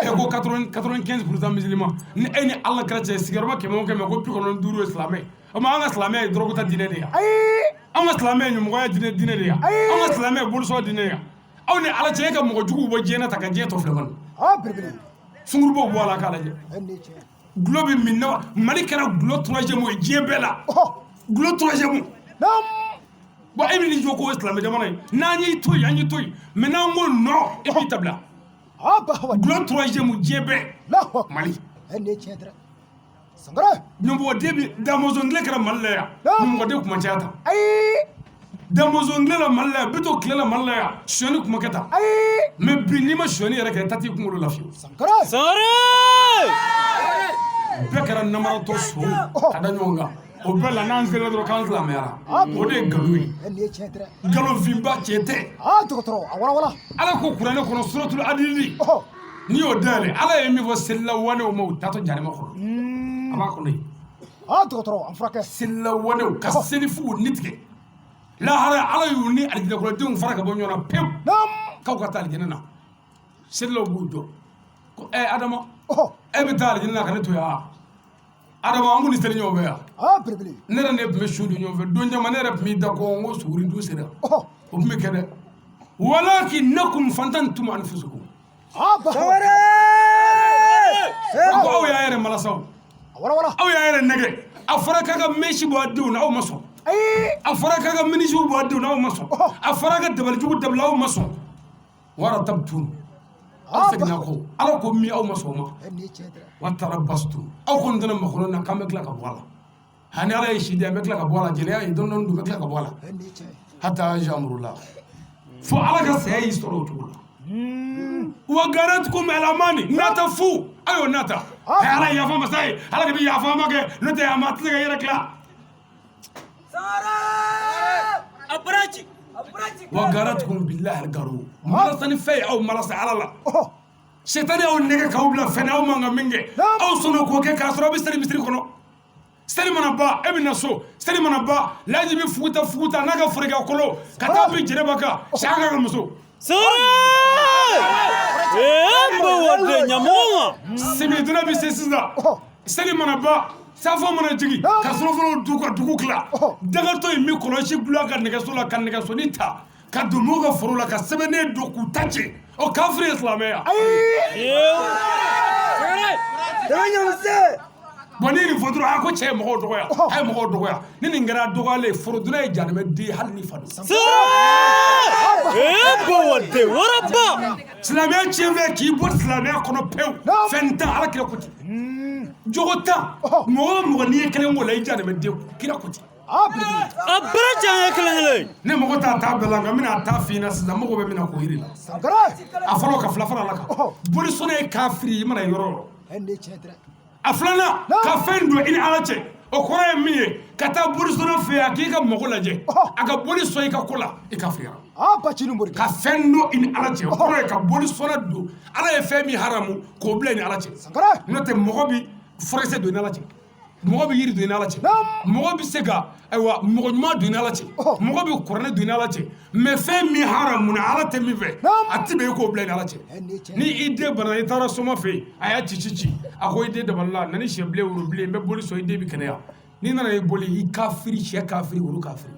E ko 95% musulman, ni e ni Ala kɛra cɛ, sigiyɔrɔma 100 o 100, ko 95 ye silamɛ. O ma, an ka silamɛ ye dɔrɔgu ta diinɛ de ye, an ka silamɛ ye ɲɛmɔgɔya diinɛ de ye, an ka silamɛ ye bolisɔn diinɛ ye. Aw ni Ala cɛ, e ka mɔgɔ juguw bɔ diɲɛ na ta ka diɲɛ tɔ filɛ kɔnɔ. Ah, belebele. Sungurubaw bɔ a la k'a lajɛ. Dɔlɔ bɛ min na, Mali kɛra dɔlɔ troisième ye diɲɛ bɛɛ la, dɔlɔ troisième. Bon, e bɛ n'i jɔ k'o ye silamɛ jamana ye, n'an y'i to yen, an y'i to yen, mais n'an ko non, e b'i ta bila. Dɔlɔ troisième diɲɛ bɛɛ, Mali. Ɲɔmɔgɔden bi damɔzɔn tile kɛra Mali la yan, ɲɔmɔgɔden kuma caya tan. Damɔzɔn tile la Mali la yan, Bitɔn tile la Mali la yan, sonyɛni kuma kɛ tan. Mais bi, n'i ma sonyɛni yɛrɛ kɛ, ta t'i kunkolo la fiyewu. Sangare. Bɛɛ kɛra namaratɔ so ka da ɲɔgɔn kan. O bɛɛ la, n'an sera dɔrɔn k'an silamɛyara, o de ye nkalon ye, nkalonfinba, tiɲɛ tɛ. Ala ko kuranɛ kɔnɔ, suratul adili, n'i y'o dayɛlɛ, Ala ye min fɔ selila wanew ma, u taatɔ jahanama kɔnɔ, a b'a kɔnɔ yen. Selila wanew ka seli f'u k'u ni tigɛ, lahara Ala y'u ni alijinɛkɔnɔdenw fara ka bɔ ɲɔgɔn na pewu, k'aw ka taa alijinɛ na. Selilaw b'u jɔ ko ɛ Adama, e bɛ taa alijinɛ na ka ne to yan? Adama, an kun ni seli ɲɔgɔn fɛ yan, ne yɛrɛ ne tun bɛ su dun ɲɔgɔn fɛ don caman, ne yɛrɛ tun b'i da ko n ko suguri dun sera, o tun bɛ kɛ dɛ. Walakinnakum fatantum anfusakum. A ko aw y'a yɛrɛ malasa, aw y'a yɛrɛ nɛgɛ. A fɔra k'a ka mèche bɔ a denw na, aw ma sɔn. A fɔra k'a ka mini-jupe bɔ a denw na, aw ma sɔn. A fɔra ka dabalijugu dabila, aw ma sɔn. Wartabtum, aw seginna kɔ, Ala ko min, aw ma sɔn o ma. Watarabbastum, aw kɔni tɛna makɔnɔ na k'an bɛ tila ka bɔ a la. Hani Ala ye si di, an bɛ tila ka bɔ a la. Jɛnɛya ye dɔɔni dɔɔni dun, bɛ tila ka bɔ a la. Hatta amrullah, fo Ala ka saya y'i sɔrɔ o cogo la. Wa garratkum al-amani, nata fu, a y'o nata. Ala ye yafa masa ye, Ala de bɛ yafa ma kɛ, n'o tɛ a ma tɛ se ka yɛrɛ tila. Wa garratkum billahi al-garur, malasani fɛn ye aw malasa Ala la. Sɛtanɛ y'aw nɛgɛ k'aw bila fɛn na aw man ka min kɛ, aw sɔnna k'o kɛ k'a sɔrɔ aw bɛ seli misiri kɔnɔ. Seli mana ban, e bɛ na so. Seli mana ban, laji bɛ fuguta fuguta n'a ka forokɛ kolo ka taa bin jɛnɛba kan, saka ka muso. Sɛmiyɛdonda bɛ se sisan, seli mana ban, safo mana jigin, ka surɔfanaw dun ka dugu tila, dagatɔ in bɛ kɔlɔsi bila ka nɛgɛso la, ka nɛgɛsoni ta ka don mɔgɔw ka foro la, ka sɛbɛnden don k'u ta cɛ. O kafiri ye silamɛya. Bon, ni nin fɔ dɔrɔn, a ko cɛ ye mɔgɔw dɔgɔya, a ye mɔgɔw dɔgɔya. Ni nin kɛra dɔgɔyalen ye, forodonna ye jahanamɛ den, hali ni fa don. Silamɛya tiɲɛ fɛ k'i bɔ silamɛya kɔnɔ pewu, fɛn tan, Ala kira ko ten. Jogo tan, mɔgɔ o mɔgɔ n'i ye kelen k'o la, i jahanamɛ den, kira ko ten. A bɛɛ cɛ kelen kelen. Ne mago t'a ta bɛɛ la, nka n bɛna a ta f'i ɲɛna sisan, mago bɛ min na k'o yir'i la. A fɔlɔ, ka fila fara la kan, bolisɔnna ye kafiri, i mana yɔrɔ o yɔrɔ. A filanan, ka fɛn don i ni Ala cɛ, o kɔrɔ ye min ye, ka taa bolisɔnna fɛ yen, a k'i ka mago lajɛ, a ka boli sɔn i ka ko la, i kafiriyara. Ka fɛn don i ni Ala cɛ, o kɔrɔ ye ka bolisɔnna don, Ala ye fɛn min haramu k'o bila i ni Ala cɛ. N'o tɛ, mɔgɔ bɛ furakisɛ don i ni Ala cɛ, mɔgɔ bɛ yiri don i ni Ala cɛ, mɔgɔ bɛ se ka, ayiwa, mɔgɔ ɲuman don i ni Ala cɛ, mɔgɔ bɛ kuranɛ don i ni Ala cɛ, mais fɛn min haramu na, Ala tɛ min fɛ, a tɛ bɛn i k'o bila i ni Ala cɛ. Ni i den bana, i taara soma fɛ yen, a y'a ci ci ci, a ko i den dabalila na ni sɛ bilen, woro bilen, n bɛ boli sɔn, i den bɛ kɛnɛya. N'i nana i boli, i kafiri, sɛ kafiri, woro kafiri.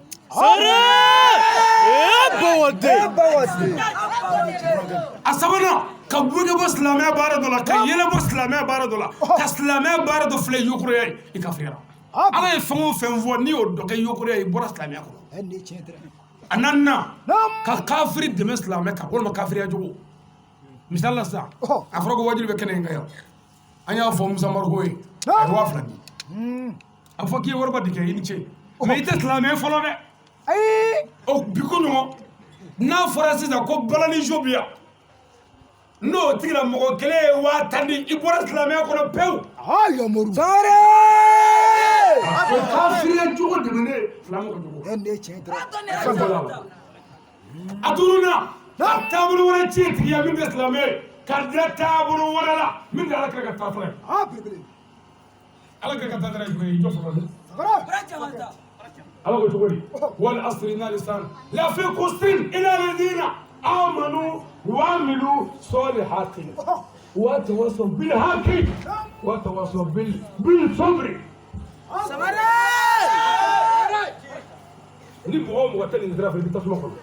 A sabanan, ka buge bɔ silamɛya baara dɔ la, ka yɛlɛ bɔ silamɛya baara dɔ la, ka silamɛya baara dɔ filɛ yokoroya ye, i kafiriyara. Ala ye fɛn o fɛn fɔ, n'i y'o dɔ kɛ yokoroya ye, i bɔra silamɛya kɔnɔ. A naaninan, ka kafiri dɛmɛ silamɛ kan walima kafiriya jogo. Misali la sisan, a fɔra ko wajibi bɛ kɛnɛ in kan yan, an y'a fɔ Musa Mariko ye, a ye 2000 di. A fɔ k'i ye wariba di kɛ, i ni ce, mais i tɛ silamɛ fɔlɔ dɛ. O bi ko ɲɔgɔn, n'a fɔra sisan ko balani jo bi yan, n'o tigila mɔgɔ kelen ye 10,000 di, i bɔra silamɛya kɔnɔ pewu. O kafiriya jogo dɛmɛnen silamɛ ka jogo. A duurunan, ka taabolo wɛrɛ tiɲɛ tigiya min tɛ silamɛ ye. Ka da taabolo wɛrɛ la min tɛ ala kira ka taasira ye. Ala kira ka taasira ye jumɛn ye? I jɔ fɔlɔ dɛ. Ala ko cogo di? Wal asri innal insana lafi khusrin illa alladhina amanu wa amilu salihati wa tawasaw bil haqqi wa tawasaw bil sabri. Ni mɔgɔ o mɔgɔ tɛ nin sira fɛ, i bɛ tasuma kɔnɔ.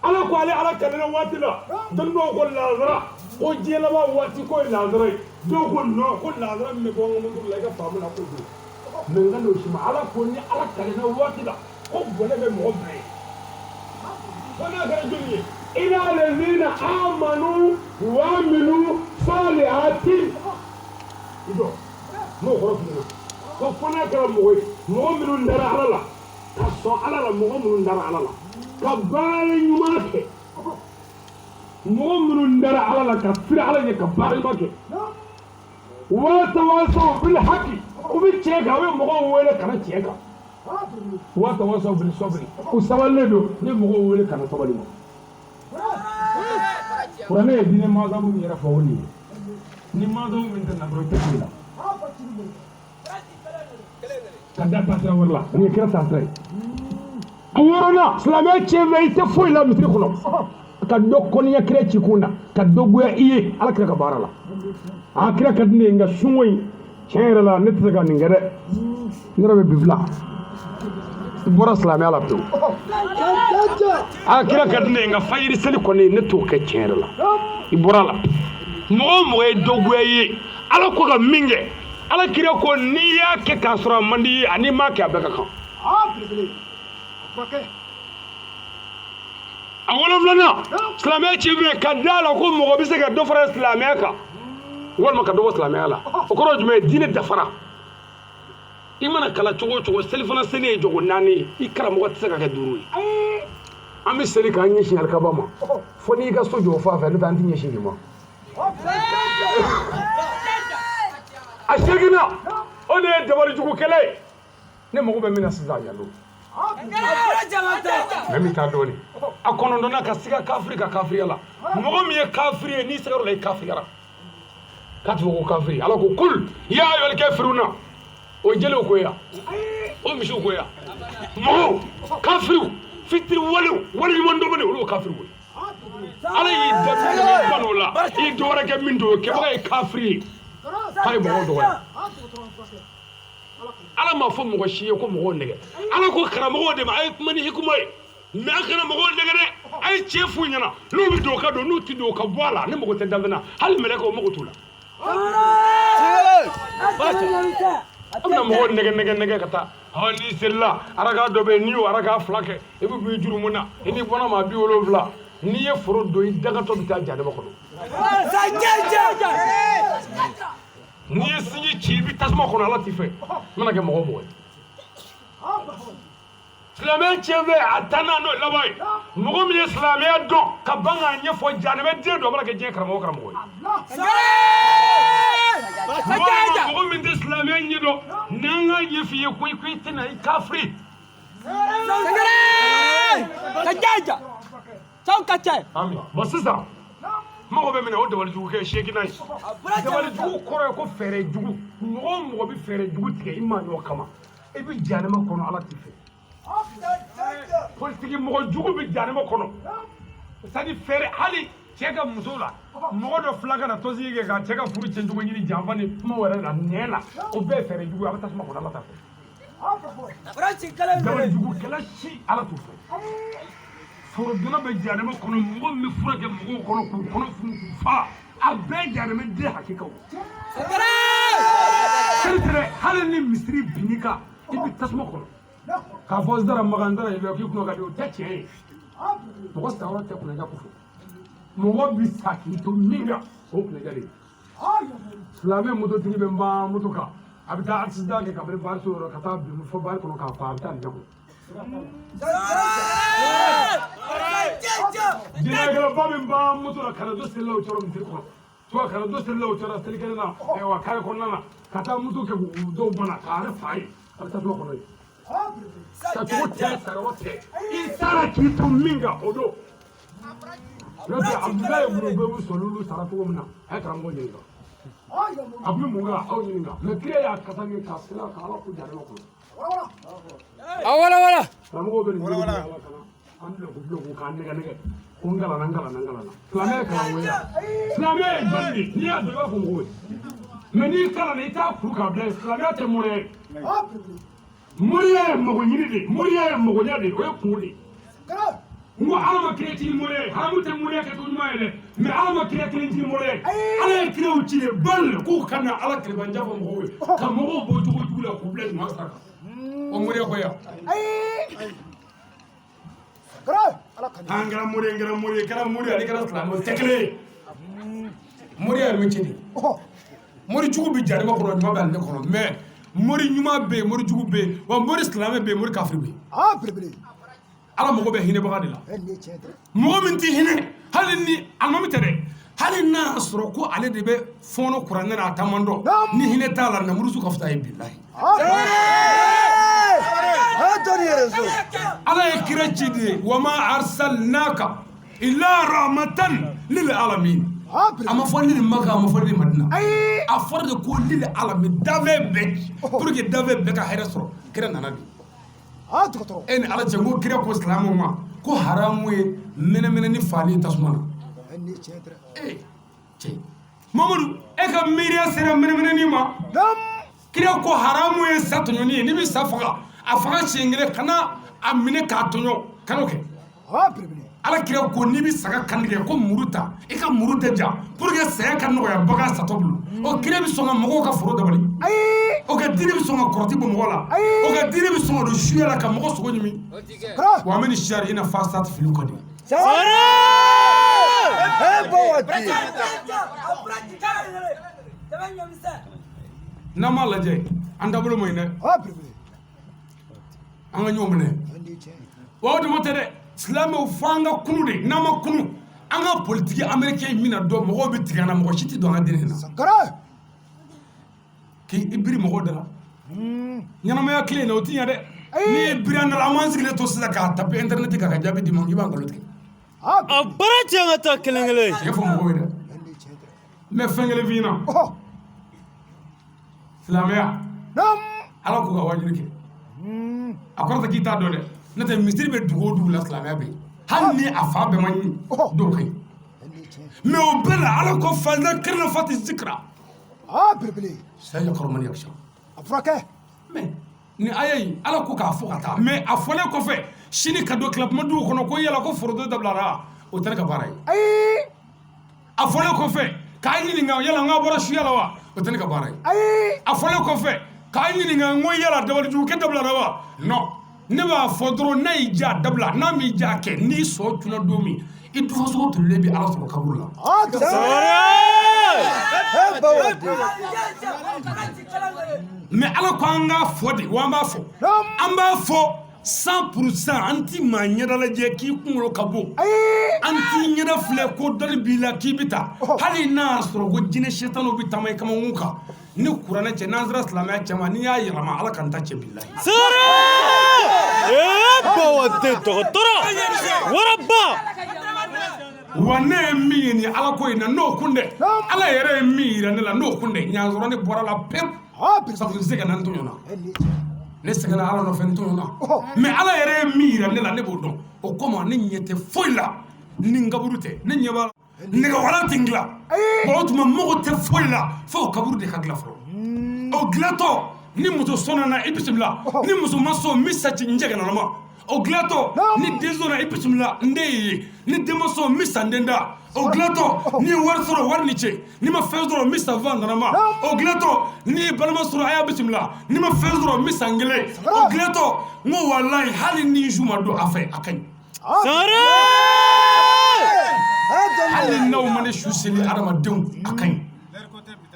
Ala ko ale ala kalenna waati la, dɔnnibaaw ko lazara, ko diɲɛ laban waati ko ye lazara ye. Dɔw ko non, ko lazara min bɛ bɔ an ka moto la, i ka faamu na ko don. Mais n ka n'o si ma. Ala ko ni ala kalenna waati la, ko bɔnɛ bɛ mɔgɔ bɛɛ ye. Ko n'a kɛra joli ye? Ila alladhina amanu wa amilu salihati. I jɔ, n'o kɔrɔ f'i ɲɛna ko fo n'a kɛra mɔgɔ ye, mɔgɔ minnu dara ala la, ka sɔn ala la, mɔgɔ minnu dara ala la ka baara ɲuman kɛ, mɔgɔ minnu dara ala la ka siran ala ɲɛ ka baara ɲuman kɛ, wa tawasaw bil haqi, u bɛ tiɲɛ kan, u bɛ mɔgɔw wele ka na tiɲɛ kan, wa tawasaw bil sabri, u sabalilen don, ni mɔgɔw wele ka na sabali ma. Kuranɛ ye diinɛ mazabu min yɛrɛ fɔ o de ye. Ni mazabu min tɛ na dɔrɔn, i tɛ foyi la. Ka da taasira wɛrɛ la, nin ye kira taasira ye. A wɔɔrɔnan, silamɛya tiɲɛ fɛ, i tɛ foyi la misiri kɔnɔ ka dɔ kɔniya kira cikun na, ka dɔ goya i ye ala kira ka baara la. A kira ka di ne ye, nka sunko in tiɲɛ yɛrɛ la, ne tɛ se ka nin kɛ dɛ, ne yɛrɛ bɛ bi bila. I bɔra silamɛya la pewu. A kira ka di ne ye, nka fajiri seli kɔni ne t'o kɛ tiɲɛ yɛrɛ la. I bɔra la. Mɔgɔ o mɔgɔ ye dɔ goya i ye, ala ko ka min kɛ, ala kira ko n'i y'a kɛ k'a sɔrɔ a man di i ye, ani m'a kɛ, a bɛɛ ka kan. A wolonfilanan, silamɛya ci bɛ ka da la ko mɔgɔ bɛ se ka dɔ fara silamɛya kan walima ka dɔ bɔ silamɛya la. O kɔrɔ ye jumɛn ye? Diinɛ dafara. I mana kalan cogo o cogo, selifana seli ye jogo 4 ye, i karamɔgɔ tɛ se ka kɛ 5 ye. An bɛ seli k'an ɲɛsin alikaba ma, fo n'i ka so jɔ o fan fɛ, n'o tɛ an tɛ ɲɛsin nin ma. A seginna, o de ye dabalijugu kɛlɛ ye. Ne mago bɛ min na sisan, yan don. Mɛ min taa dɔɔnin. A kɔnɔntɔnna, ka siga kafiri ka kafiriya la. Mɔgɔ min ye kafiri ye, n'i sigar'o la, i kafiriyara. K'a tɛ fɔ ko kafiri. Ala ko kul ya ayyuhal kafiruna, o jeliw ko ya, o misiw ko ya, mɔgɔw kafiriw, fitiri walew, waleɲuman dɔnbali, olu ye kafiriw ye. Ala y'i da min ban o la, i ye dɔ wɛrɛ kɛ min t'o ye, kɛbaga ye kafiri ye, k'a ye mɔgɔw dɔgɔya. Ala m'a fɔ mɔgɔ si ye ko mɔgɔw nɛgɛ. Ala ko karamɔgɔw de ma, a ye kuma ni hikima ye, mais a kana mɔgɔw nɛgɛ dɛ, a ye tiɲɛ f'u ɲɛna. N'u bɛ don, ka don, n'u tɛ don, ka bɔ a la. Ne mago tɛ danfɛn na, hali mɛlɛkɛw mago t'u la. An bɛna mɔgɔw nɛgɛ nɛgɛ nɛgɛ ka taa. Ɔ, n'i selila araka dɔ bɛ yen, n'i y'o araka 2 kɛ, i bɛ b'i jurumu na, i n'i bɔnna maa 70. N'i ye foro don, i dagatɔ bɛ taa jahanama kɔnɔ. N'i ye sinji ci, i bɛ tasuma kɔnɔ. Ala t'i fɛ. I mana kɛ mɔgɔ o mɔgɔ ye. Silamɛya tiɲɛ fɛ, a tannan, n'o ye laban ye, mɔgɔ min ye silamɛya dɔn ka ban k'a ɲɛfɔ, jahanama den don, a mana kɛ diɲɛ karamɔgɔ o karamɔgɔ ye. Mɔgɔ min tɛ silamɛya ɲɛdɔn, n'an k'a ɲɛf'i ye ko i ko i tɛna, i kafiri. Bon, sisan mago bɛ min na, o dabalijugu kɛ seeginnan ye. Dabalijugu kɔrɔ ye ko fɛɛrɛ jugu. Mɔgɔ o mɔgɔ bɛ fɛɛrɛ jugu tigɛ i maa ɲɔgɔn kama, i bɛ jahanama kɔnɔ, ala t'i fɛ. Politiki mɔgɔ jugu bɛ jahanama kɔnɔ. C'est à dire fɛɛrɛ, hali cɛ ka muso la, mɔgɔ dɔ fila ka na tɔnsigi kɛ ka cɛ ka furu cɛn cogo ɲini, janfa ni kuma wɛrɛ la, nɛn la, o bɛɛ ye fɛɛrɛ jugu ye, a bɛ tasuma kɔnɔ, ala t'a fɛ. Dabalijugukɛla si, ala t'u fɛ. Forodonna bɛ jahanama kɔnɔ. Mɔgɔ min bɛ fura kɛ mɔgɔw kɔnɔ k'u kɔnɔ funu k'u fa, a bɛɛ ye jahanama den hakikaw. Seli tɛ dɛ, hali ni misiri binn'i kan, i bɛ tasuma kɔnɔ. K'a fɔ n sara Makan, n sara Ibrahima, k'i kunna ka di, o tɛ tiɲɛ ye. Mɔgɔ sayɔrɔ tɛ kunnaja ko fɔ. Mɔgɔ bi sa k'i to min kan, o kunnaja de ye. Silamɛ mototigi bɛ ban moto kan, a bɛ taa accident kɛ kabini baari so yɔrɔ ka taa bin fo baari kɔnɔ k'a fa, a bɛ taa nin kɔnɔ. Jinɛkɛlaba min ban moto la ka na don selilaw cɛrɔ misiri kɔnɔ, to ka na don selilaw cɛrɔ seli kelen na, ayiwa, kare kɔnɔna na, ka taa moto kɛ k'u dɔw bana k'a yɛrɛ fa ye, a bɛ taa tasuma kɔnɔ yen. Sacogo tɛ, sayɔrɔ tɛ, i sara k'i to min kan, o don. N'o tɛ Abudulayi Burubɛbu sɔlulu sara cogo min na, a ye karamɔgɔ ɲininka. A bɛ mun kan aw ɲininka. Mais kira y'a kasa min k'a sira ka Ala ko jahanama kɔnɔ. A wala wala. Karamɔgɔw bɛ nin wele Ala kana an bila k'u bila k'u k'an nɛgɛ nɛgɛ. Ko n kalanna n kalanna n kalanna. Silamɛya ye kalanko ye. Silamɛya ye dɔnni de ye. N'i y'a dɔn i b'a fɔ mɔgɔw ye. Mais n'i kalanna i t'a kuru k'a bila yen. Silamɛya tɛ moriya ye. Moriya ye mago ɲini de ye. Moriya ye magoɲɛ de ye. O ye kungo de ye. N ko Ala ma kira ci ni moriya ye. Haramu tɛ moriya kɛcogo ɲuman ye dɛ. Mais Ala ma kira kelen ci ni moriya ye. Ala ye kiraw ci de bal k'u ka na Ala kerebanja fɔ mɔgɔw ye. Ka mɔgɔw bɔ jogo jugu la k'u bila ɲuman sira kan. O moriya ko ya. An kɛra mori ye, n kɛra mori ye, kɛra mori ye, ale kɛra silamɛ o tɛ kelen ye. Moriya ye métier de ye. Mori jugu bɛ jahanama kɔnɔ, ɲuman bɛ ale kɔnɔ. Mais mori ɲuman bɛ yen, mori jugu bɛ yen, wa mori silamɛ bɛ yen, mori kafiri bɛ yen. Ala mago bɛ hinɛbaga de la. Mɔgɔ min tɛ hinɛ, hali ni alimami tɛ dɛ, hali n'a y'a sɔrɔ ko ale de bɛ fɔɔnɔ kuranɛ na a taama dɔn, ni hinɛ t'a la, namurusu ka fisa ye bilahi. Ala ye kira ci de ye, wa ma arsalnaka illa rahmatan lil alamin. A ma fɔ lil Maka, a ma fɔ lil Madina. A fɔra de ko lil alamin, danfɛn bɛɛ, pour que danfɛn bɛɛ ka hɛrɛ sɔrɔ, kira nana de. E ni Ala cɛ, n ko kira ko silamɛw ma ko haramu ye mɛnɛmɛnɛ ni faali tasuma na. Ee cɛ Mamadu, e ka miiriya sera mɛnɛmɛnɛni ma. Kira ko haramu ye sa tɔɲɔni ye. N'i bɛ sa faga, a faga siɲɛ kelen, kana a minɛ k'a tɔɲɔ, kan'o kɛ. Ala kira ko n'i bɛ saga kantigɛ ko muru ta, i ka muru tɛ ja pour que saya ka nɔgɔya bagan satɔ bolo. O kira bɛ sɔn ka mɔgɔw ka foro dabali. O ka diinɛ bɛ sɔn ka kɔrɔti bɔ mɔgɔ la. O ka diinɛ bɛ sɔn ka don suya la ka mɔgɔ sogo ɲimi. Wa min sari ina fa sati fili kɔ de. N'an m'a lajɛ, an taabolo man ɲi dɛ. An ka ɲɔgɔn minɛ. Wa o dama tɛ dɛ, silamɛw fo an ka kunu de. N'an ma kunu, an ka politiki américain min na dɔn, mɔgɔw bɛ tigɛ an na, mɔgɔ si tɛ don an ka diinɛ na. K'i biri mɔgɔw da la. Ɲɛnamaya tile in na, o ti ɲɛ dɛ. N'i ye biri an da la, an b'an sigilen to sisan k'a taper internet kan ka jaabi d'i ma, k'i b'an nkalon tigɛ. A baara cɛ ka taa kelen kelen. Tiɲɛ fɔ mɔgɔw ye dɛ. N bɛ fɛn kelen f'i ɲɛna. Silamɛya, Ala k'u ka wajuli kɛ. A kɔrɔ tɛ k'i t'a dɔn dɛ. N'o tɛ misiri bɛ dugu o dugu la, silamɛya bɛ yen. Hali ni a fa bɛɛ ma ɲi, dɔw ka ɲi. Mais o bɛɛ la, Ala ko fazakir nafati zikra. Sayadhakkaru man yakhsha. Mais ni aya in, Ala ko k'a fɔ ka taa. Mais a fɔlen kɔfɛ, sini ka don tilapuma duw kɔnɔ ko yala ko foroto dabilara, o tɛ ne ka baara ye. A fɔlen kɔfɛ k'a ɲininka yala n k'a bɔra suya la wa, o tɛ ne ka baara ye. A fɔlen kɔfɛ k'a ɲininka n ko yala dabalijugu kɛ dabilara wa, non, ne b'a fɔ dɔrɔn n'a y'i diya dabila, n'a m'i diya kɛ. N'i sɔ cunna don min, i dufasogo tolilen bɛ Ala sɔrɔ kaburu la. Mais Ala ko an k'a fɔ de, wa an b'a fɔ, an b'a fɔ 100%. An ti maa ɲɛda lajɛ k'i kunkolo ka bon, an t'i ɲɛda filɛ ko dɔnni b'i la k'i bɛ taa. Hali n'a y'a sɔrɔ ko jinɛ sɛtanw bɛ taama i kamankun kan, ni kuranɛ cɛ, n'an sera silamɛya cɛ ma, n'i y'a yɛlɛma, Ala ka n ta cɛ bilahi. Wa ne ye min ye nin Ala ko in na, n'o kun dɛ, Ala yɛrɛ ye min yira ne la, n'o kun dɛ, ɲansɔrɔ ne bɔra la pewu. Sabu n sɛgɛnna, n tɔɲɔna, ne sɛgɛnna Ala nɔfɛ, n tɔɲɔna. Mais Ala yɛrɛ ye min yira ne la, ne b'o dɔn. O kama ne ɲɛ tɛ foyi la ni n kaburu tɛ. Ne ɲɛ b'a la, nɛgɛwala tɛ n dilan. Bon, o tuma mago tɛ foyi la fo o kaburu de ka dilan fɔlɔ. O dilantɔ, ni muso sɔnna na, i bisimila. Ni muso ma sɔn, n bɛ sa ci n jɛgɛnalama. O dilantɔ, ni den sɔnna, i bisimila, n den ye. Ni den ma sɔn, n bɛ sa n den da. O dilantɔ, n'i ye wari sɔrɔ, wari ni ce. N'i ma fɛn sɔrɔ, n bɛ sa fan nana. O dilantɔ, n'i ye balima sɔrɔ, a y'a bisimila. N'i ma fɛn sɔrɔ, n bɛ sa n kelen. O dilantɔ, n ko walayi, hali ni su ma don a fɛ, a ka ɲi. Hali n'aw ma ne su seli adamadenw, a ka ɲi.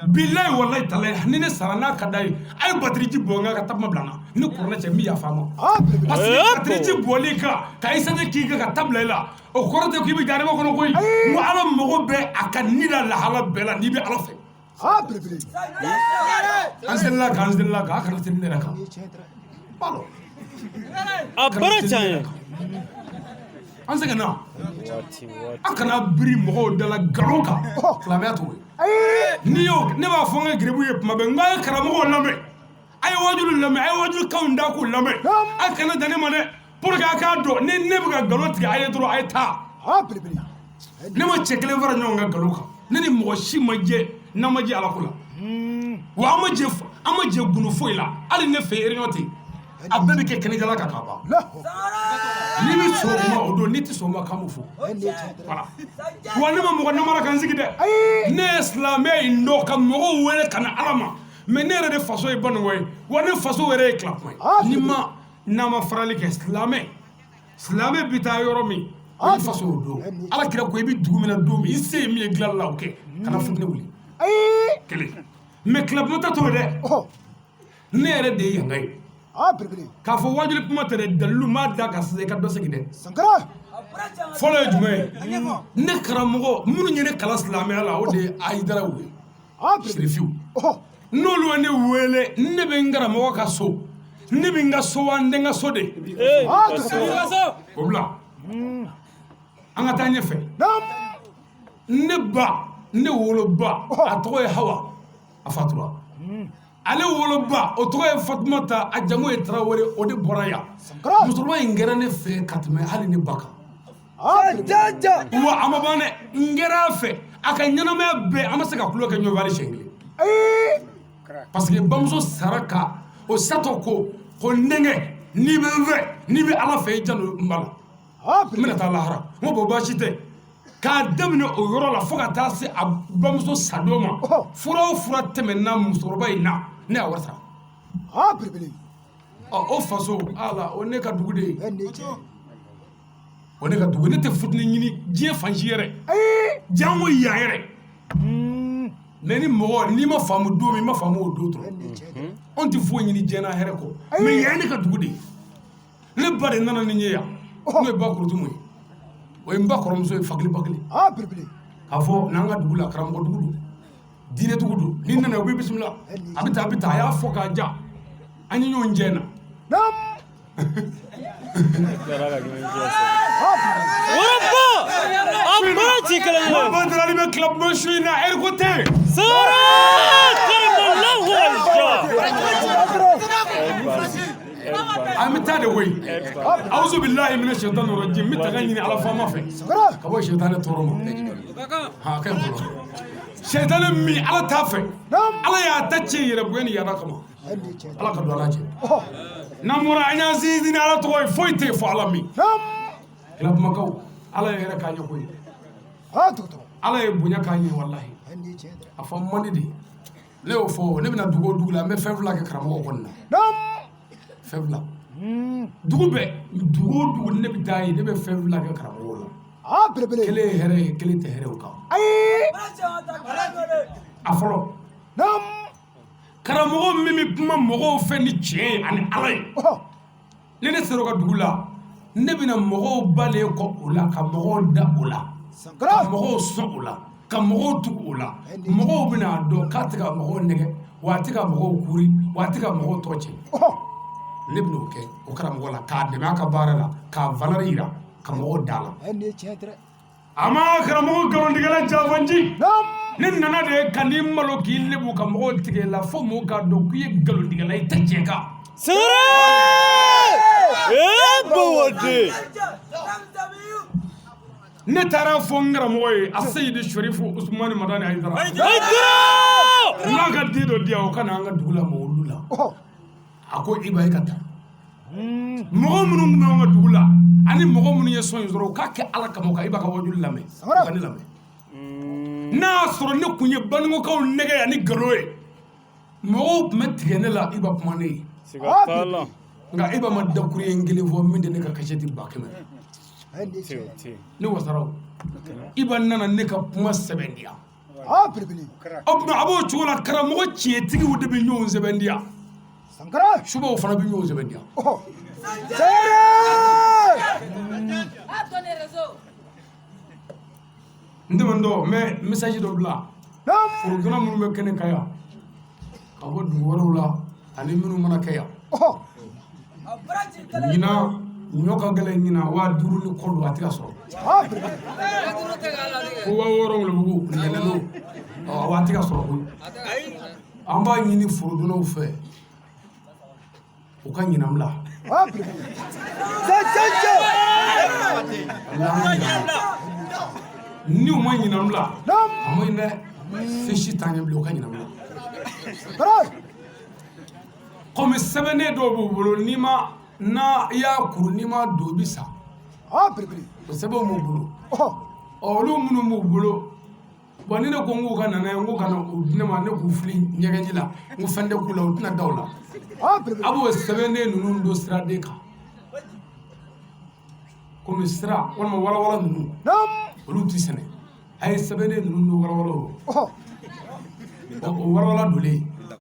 Bilayi, walayi talayi, ni ne sara n'a ka d'a ye, a ye batiriji bɔ n kan ka takuma bila n na. Ni kuranɛ cɛ, n bɛ yafa a ma. Parce que batiriji bɔli kan ka essence k'i kan ka ta bila i la, o kɔrɔ tɛ k'i bɛ jahanama kɔnɔ koyi. N ko Ala mago bɛ a ka ni la lahala bɛɛ la n'i bɛ Ala fɛ. An selila kan, an selila kan, a kana seli ne yɛrɛ kan. A baara cɛ. An sɛgɛnna. A kana biri mɔgɔw da la nkalon kan, silamɛya t'o ye. N'i y'o, ne b'a fɔ n ka geribu ye tuma bɛɛ, n k'a ye karamɔgɔw lamɛn, a ye wajulu lamɛn, a ye wajulukanw da k'u lamɛn. A kana dan ne ma dɛ, pour que a k'a dɔn ni ne bɛ ka nkalon tigɛ a ye dɔrɔn, a ye taa. Ne ma cɛ kelen fara ɲɔgɔn kan nkalon kan. Ne ni mɔgɔ si ma jɛ n'an ma jɛ Ala ko la. Wa an ma jɛ gundo foyi la. Hali ne fɛ réunion tɛ yen, a bɛɛ bɛ kɛ kɛnɛjala kan ka ban. N'i bɛ sɔn o ma, o don. N'i tɛ sɔn o ma, k'an b'o fɔ. Voilà. Wa ne ma mɔgɔ namara kan sigi dɛ. Ne ye silamɛ in dɔn ka mɔgɔw wele ka na Ala ma, mais ne yɛrɛ de faso ye Banikɔ ye, wa ne faso yɛrɛ ye Kilakuma ye. Ni ma n'a ma farali kɛ, silamɛ bɛ taa yɔrɔ min, o ye faso o don. Ala kira ko i bɛ dugu min na don min, i se ye min ye dilanli la, o kɛ, kana futinɛ wuli. Kelen, mais Kilakuma ta t'o ye dɛ. Ne yɛrɛ de ye yanka ye. K'a fɔ wajuli kuma tɛ dɛ, dalilu m'a da ka sisan i ka dɔ segin dɛ. Fɔlɔ ye jumɛn ye? Ne karamɔgɔ minnu ye ne kalan silamɛya la, o de ye Ayidaraw ye, Sirifiw. N'olu ye ne wele, ne bɛ n karamɔgɔ ka so, ne bɛ n ka so wa n tɛ n ka so de. O bila, an ka taa ɲɛfɛ. Ne ba, ne woloba, a tɔgɔ ye Hawa, a fatura. Ale woloba, o tɔgɔ ye Fatumata, a jamu ye Tarawele, o de bɔra yan. Musokɔrɔba in kɛra ne fɛ ka tɛmɛ hali ne ba kan. Wa a ma ban dɛ, n kɛra a fɛ a ka ɲɛnamaya bɛɛ, an ma se ka tulo kɛ ɲɔgɔn fɛ hali siɲɛ kelen, parce que bamuso sara ka o satɔ ko n denkɛ, n'i bɛ n fɛ, n'i bɛ Ala fɛ, i janto n ba la, n bɛna taa lahara. N ko bon, baasi tɛ. K'a daminɛ o yɔrɔ la fo ka taa se a bamuso sadon ma, fura o fura tɛmɛna musokɔrɔba in na, ne y'a wari sara. Ɔ, o faso ala, o ne ka dugu de ye, o ne ka dugu. Ne tɛ futinɛ ɲini diɲɛ fan si yɛrɛ, jango yan yɛrɛ. Mais ni mɔgɔ n'i ma faamu don min, i ma faamu o don dɔrɔn. Anw tɛ foyi ɲini diɲɛ na hɛrɛ kɔ, mais yan ye ne ka dugu de ye. Ne ba de nana ni n ye yan, n'o ye ba Kurutumu ye, o ye n ba kɔrɔmuso ye, Fakili Bakili. K'a fɔ n'an ka dugu la, karamɔgɔ dugu don, diinɛ dugu don, n'i nana u b'i bisimila. A bɛ taa, a bɛ taa, a y'a fɔ k'a ja, an ye ɲɔgɔn jɛ na. Waraba! A bara ci kelen ye. Ba bɛ tila su in na, ɛri ko tɛ. Sara! Karamallahu alja. An bɛ taa de koyi. Awuzu bilahi mina shaitan rajim. N bɛ taga ɲini Ala faama fɛ ka bɔ shaitan tɔɔrɔ ma. Ha ka ɲi fɔlɔ. Shaitan min Ala t'a fɛ, Ala y'a ta tiɲɛ yɛrɛ bonya ni yaada kama. Ala ka don ala cɛ. N'an bɔra, an y'an sinsin ni Ala tɔgɔ ye, foyi tɛ yen fɔ Ala min. Kira kumakaw, Ala ye hɛrɛ k'an ye koyi. Ala ye bonya k'an ye, walahi. A fɔ man di de. Ne y'o fɔ, ne bɛna dugu o dugu la, n bɛ fɛn fila kɛ karamɔgɔ kɔni na. Fɛn fila. Dugu bɛɛ, dugu o dugu ne bɛ taa yen, ne bɛ fɛn fila kɛ karamɔgɔw la. Kelen ye hɛrɛ ye, kelen tɛ hɛrɛ o kan. A fɔlɔ, karamɔgɔ min bɛ kuma mɔgɔw fɛ ni tiɲɛ ye ani Ala ye, ni ne sera o ka dugu la, ne bɛna mɔgɔw balen kɔ o la, ka mɔgɔw da o la, ka mɔgɔw sɔn o la, ka mɔgɔw tugu o la. Mɔgɔw bɛna dɔn k'a tɛ ka mɔgɔw nɛgɛ, wa a tɛ ka mɔgɔw kuri, wa a tɛ ka mɔgɔw tɔgɔ tiɲɛ. Ne bɛna o kɛ o karamɔgɔ la, k'a dɛmɛ a ka baara la, k'a valeur yira, ka mɔgɔw da la. A ma karamɔgɔ nkalontigɛla janfanji. Ne nana de ka n'i malo k'i lebu ka mɔgɔw tigɛ la, fo mɔgɔw k'a dɔn k'i ye nkalontigɛla, i tɛ tiɲɛ kan. Sara! Eh bawade. Ne taara fɔ n karamɔgɔ ye, a Seyidi Sorifu Usumani Madani Hayidara. Hayidara! N k'a ka den dɔ di yan, o ka na an ka dugu la mawuludu la. A ko Iba, e ka taa. Mɔgɔ minnu tun bɛ an ka dugu la ani mɔgɔ minnu ye sɔn in sɔrɔ, u k'a kɛ Ala kama, u ka Iba ka wajuli lamɛn, u ka ne lamɛn. N'a y'a sɔrɔ ne tun ye Banikɔkaw nɛgɛ ani nkalon ye, mɔgɔw tun bɛ tigɛ ne la Iba kuma ne ye. Siga t'a la. Nka Iba ma dakuru ye kelen fɔ min tɛ ne ka kasɛti 100 000. Ne wasara o. Iba nana ne ka kuma sɛbɛntiya. O tuma a b'o cogo la, karamɔgɔ tiɲɛtigiw de bɛ ɲɔgɔn sɛbɛntiya, subaw fana bɛ ɲɔgɔn sɛbɛntiya. N tɛmɛntɔ, n bɛ message dɔ bila forokɛla minnu bɛ kɛnɛ kan yan ka bɔ dugu wɛrɛw la ani minnu mana kɛ yan. Ɲinan Ɲɔ ka gɛlɛn ɲinan, 5000 ni kɔ don, a tɛ ka sɔrɔ. Ko 6000 ŋolobugu nɛnɛ don, ɔ a tɛ ka sɔrɔ koyi. An b'a ɲini forodonnaw fɛ, u ka ɲinan bila. Ni u ma ɲinan bila, a ma ɲi dɛ. Fɛn si t'an ɲɛ bilen, u ka ɲinan bila. Komi sɛbɛnnen dɔw b'u bolo, n'i ma n'a i y'a kuru, n'i ma don, i bɛ sa. O sɛbɛnw b'u bolo. Ɔ, olu minnu b'u bolo, bon, ni ne ko n k'u ka na n'a ye, n ko ka na u di ne ma, ne k'u fili ɲɛgɛnji la, n ko fɛn tɛ k'u la, u tɛna da o la. A b'o sɛbɛnden ninnu don siraden kan, komi sira walima walawala ninnu, olu ti sɛnɛ. A ye sɛbɛnden ninnu don walawalaw, o walawala donlen.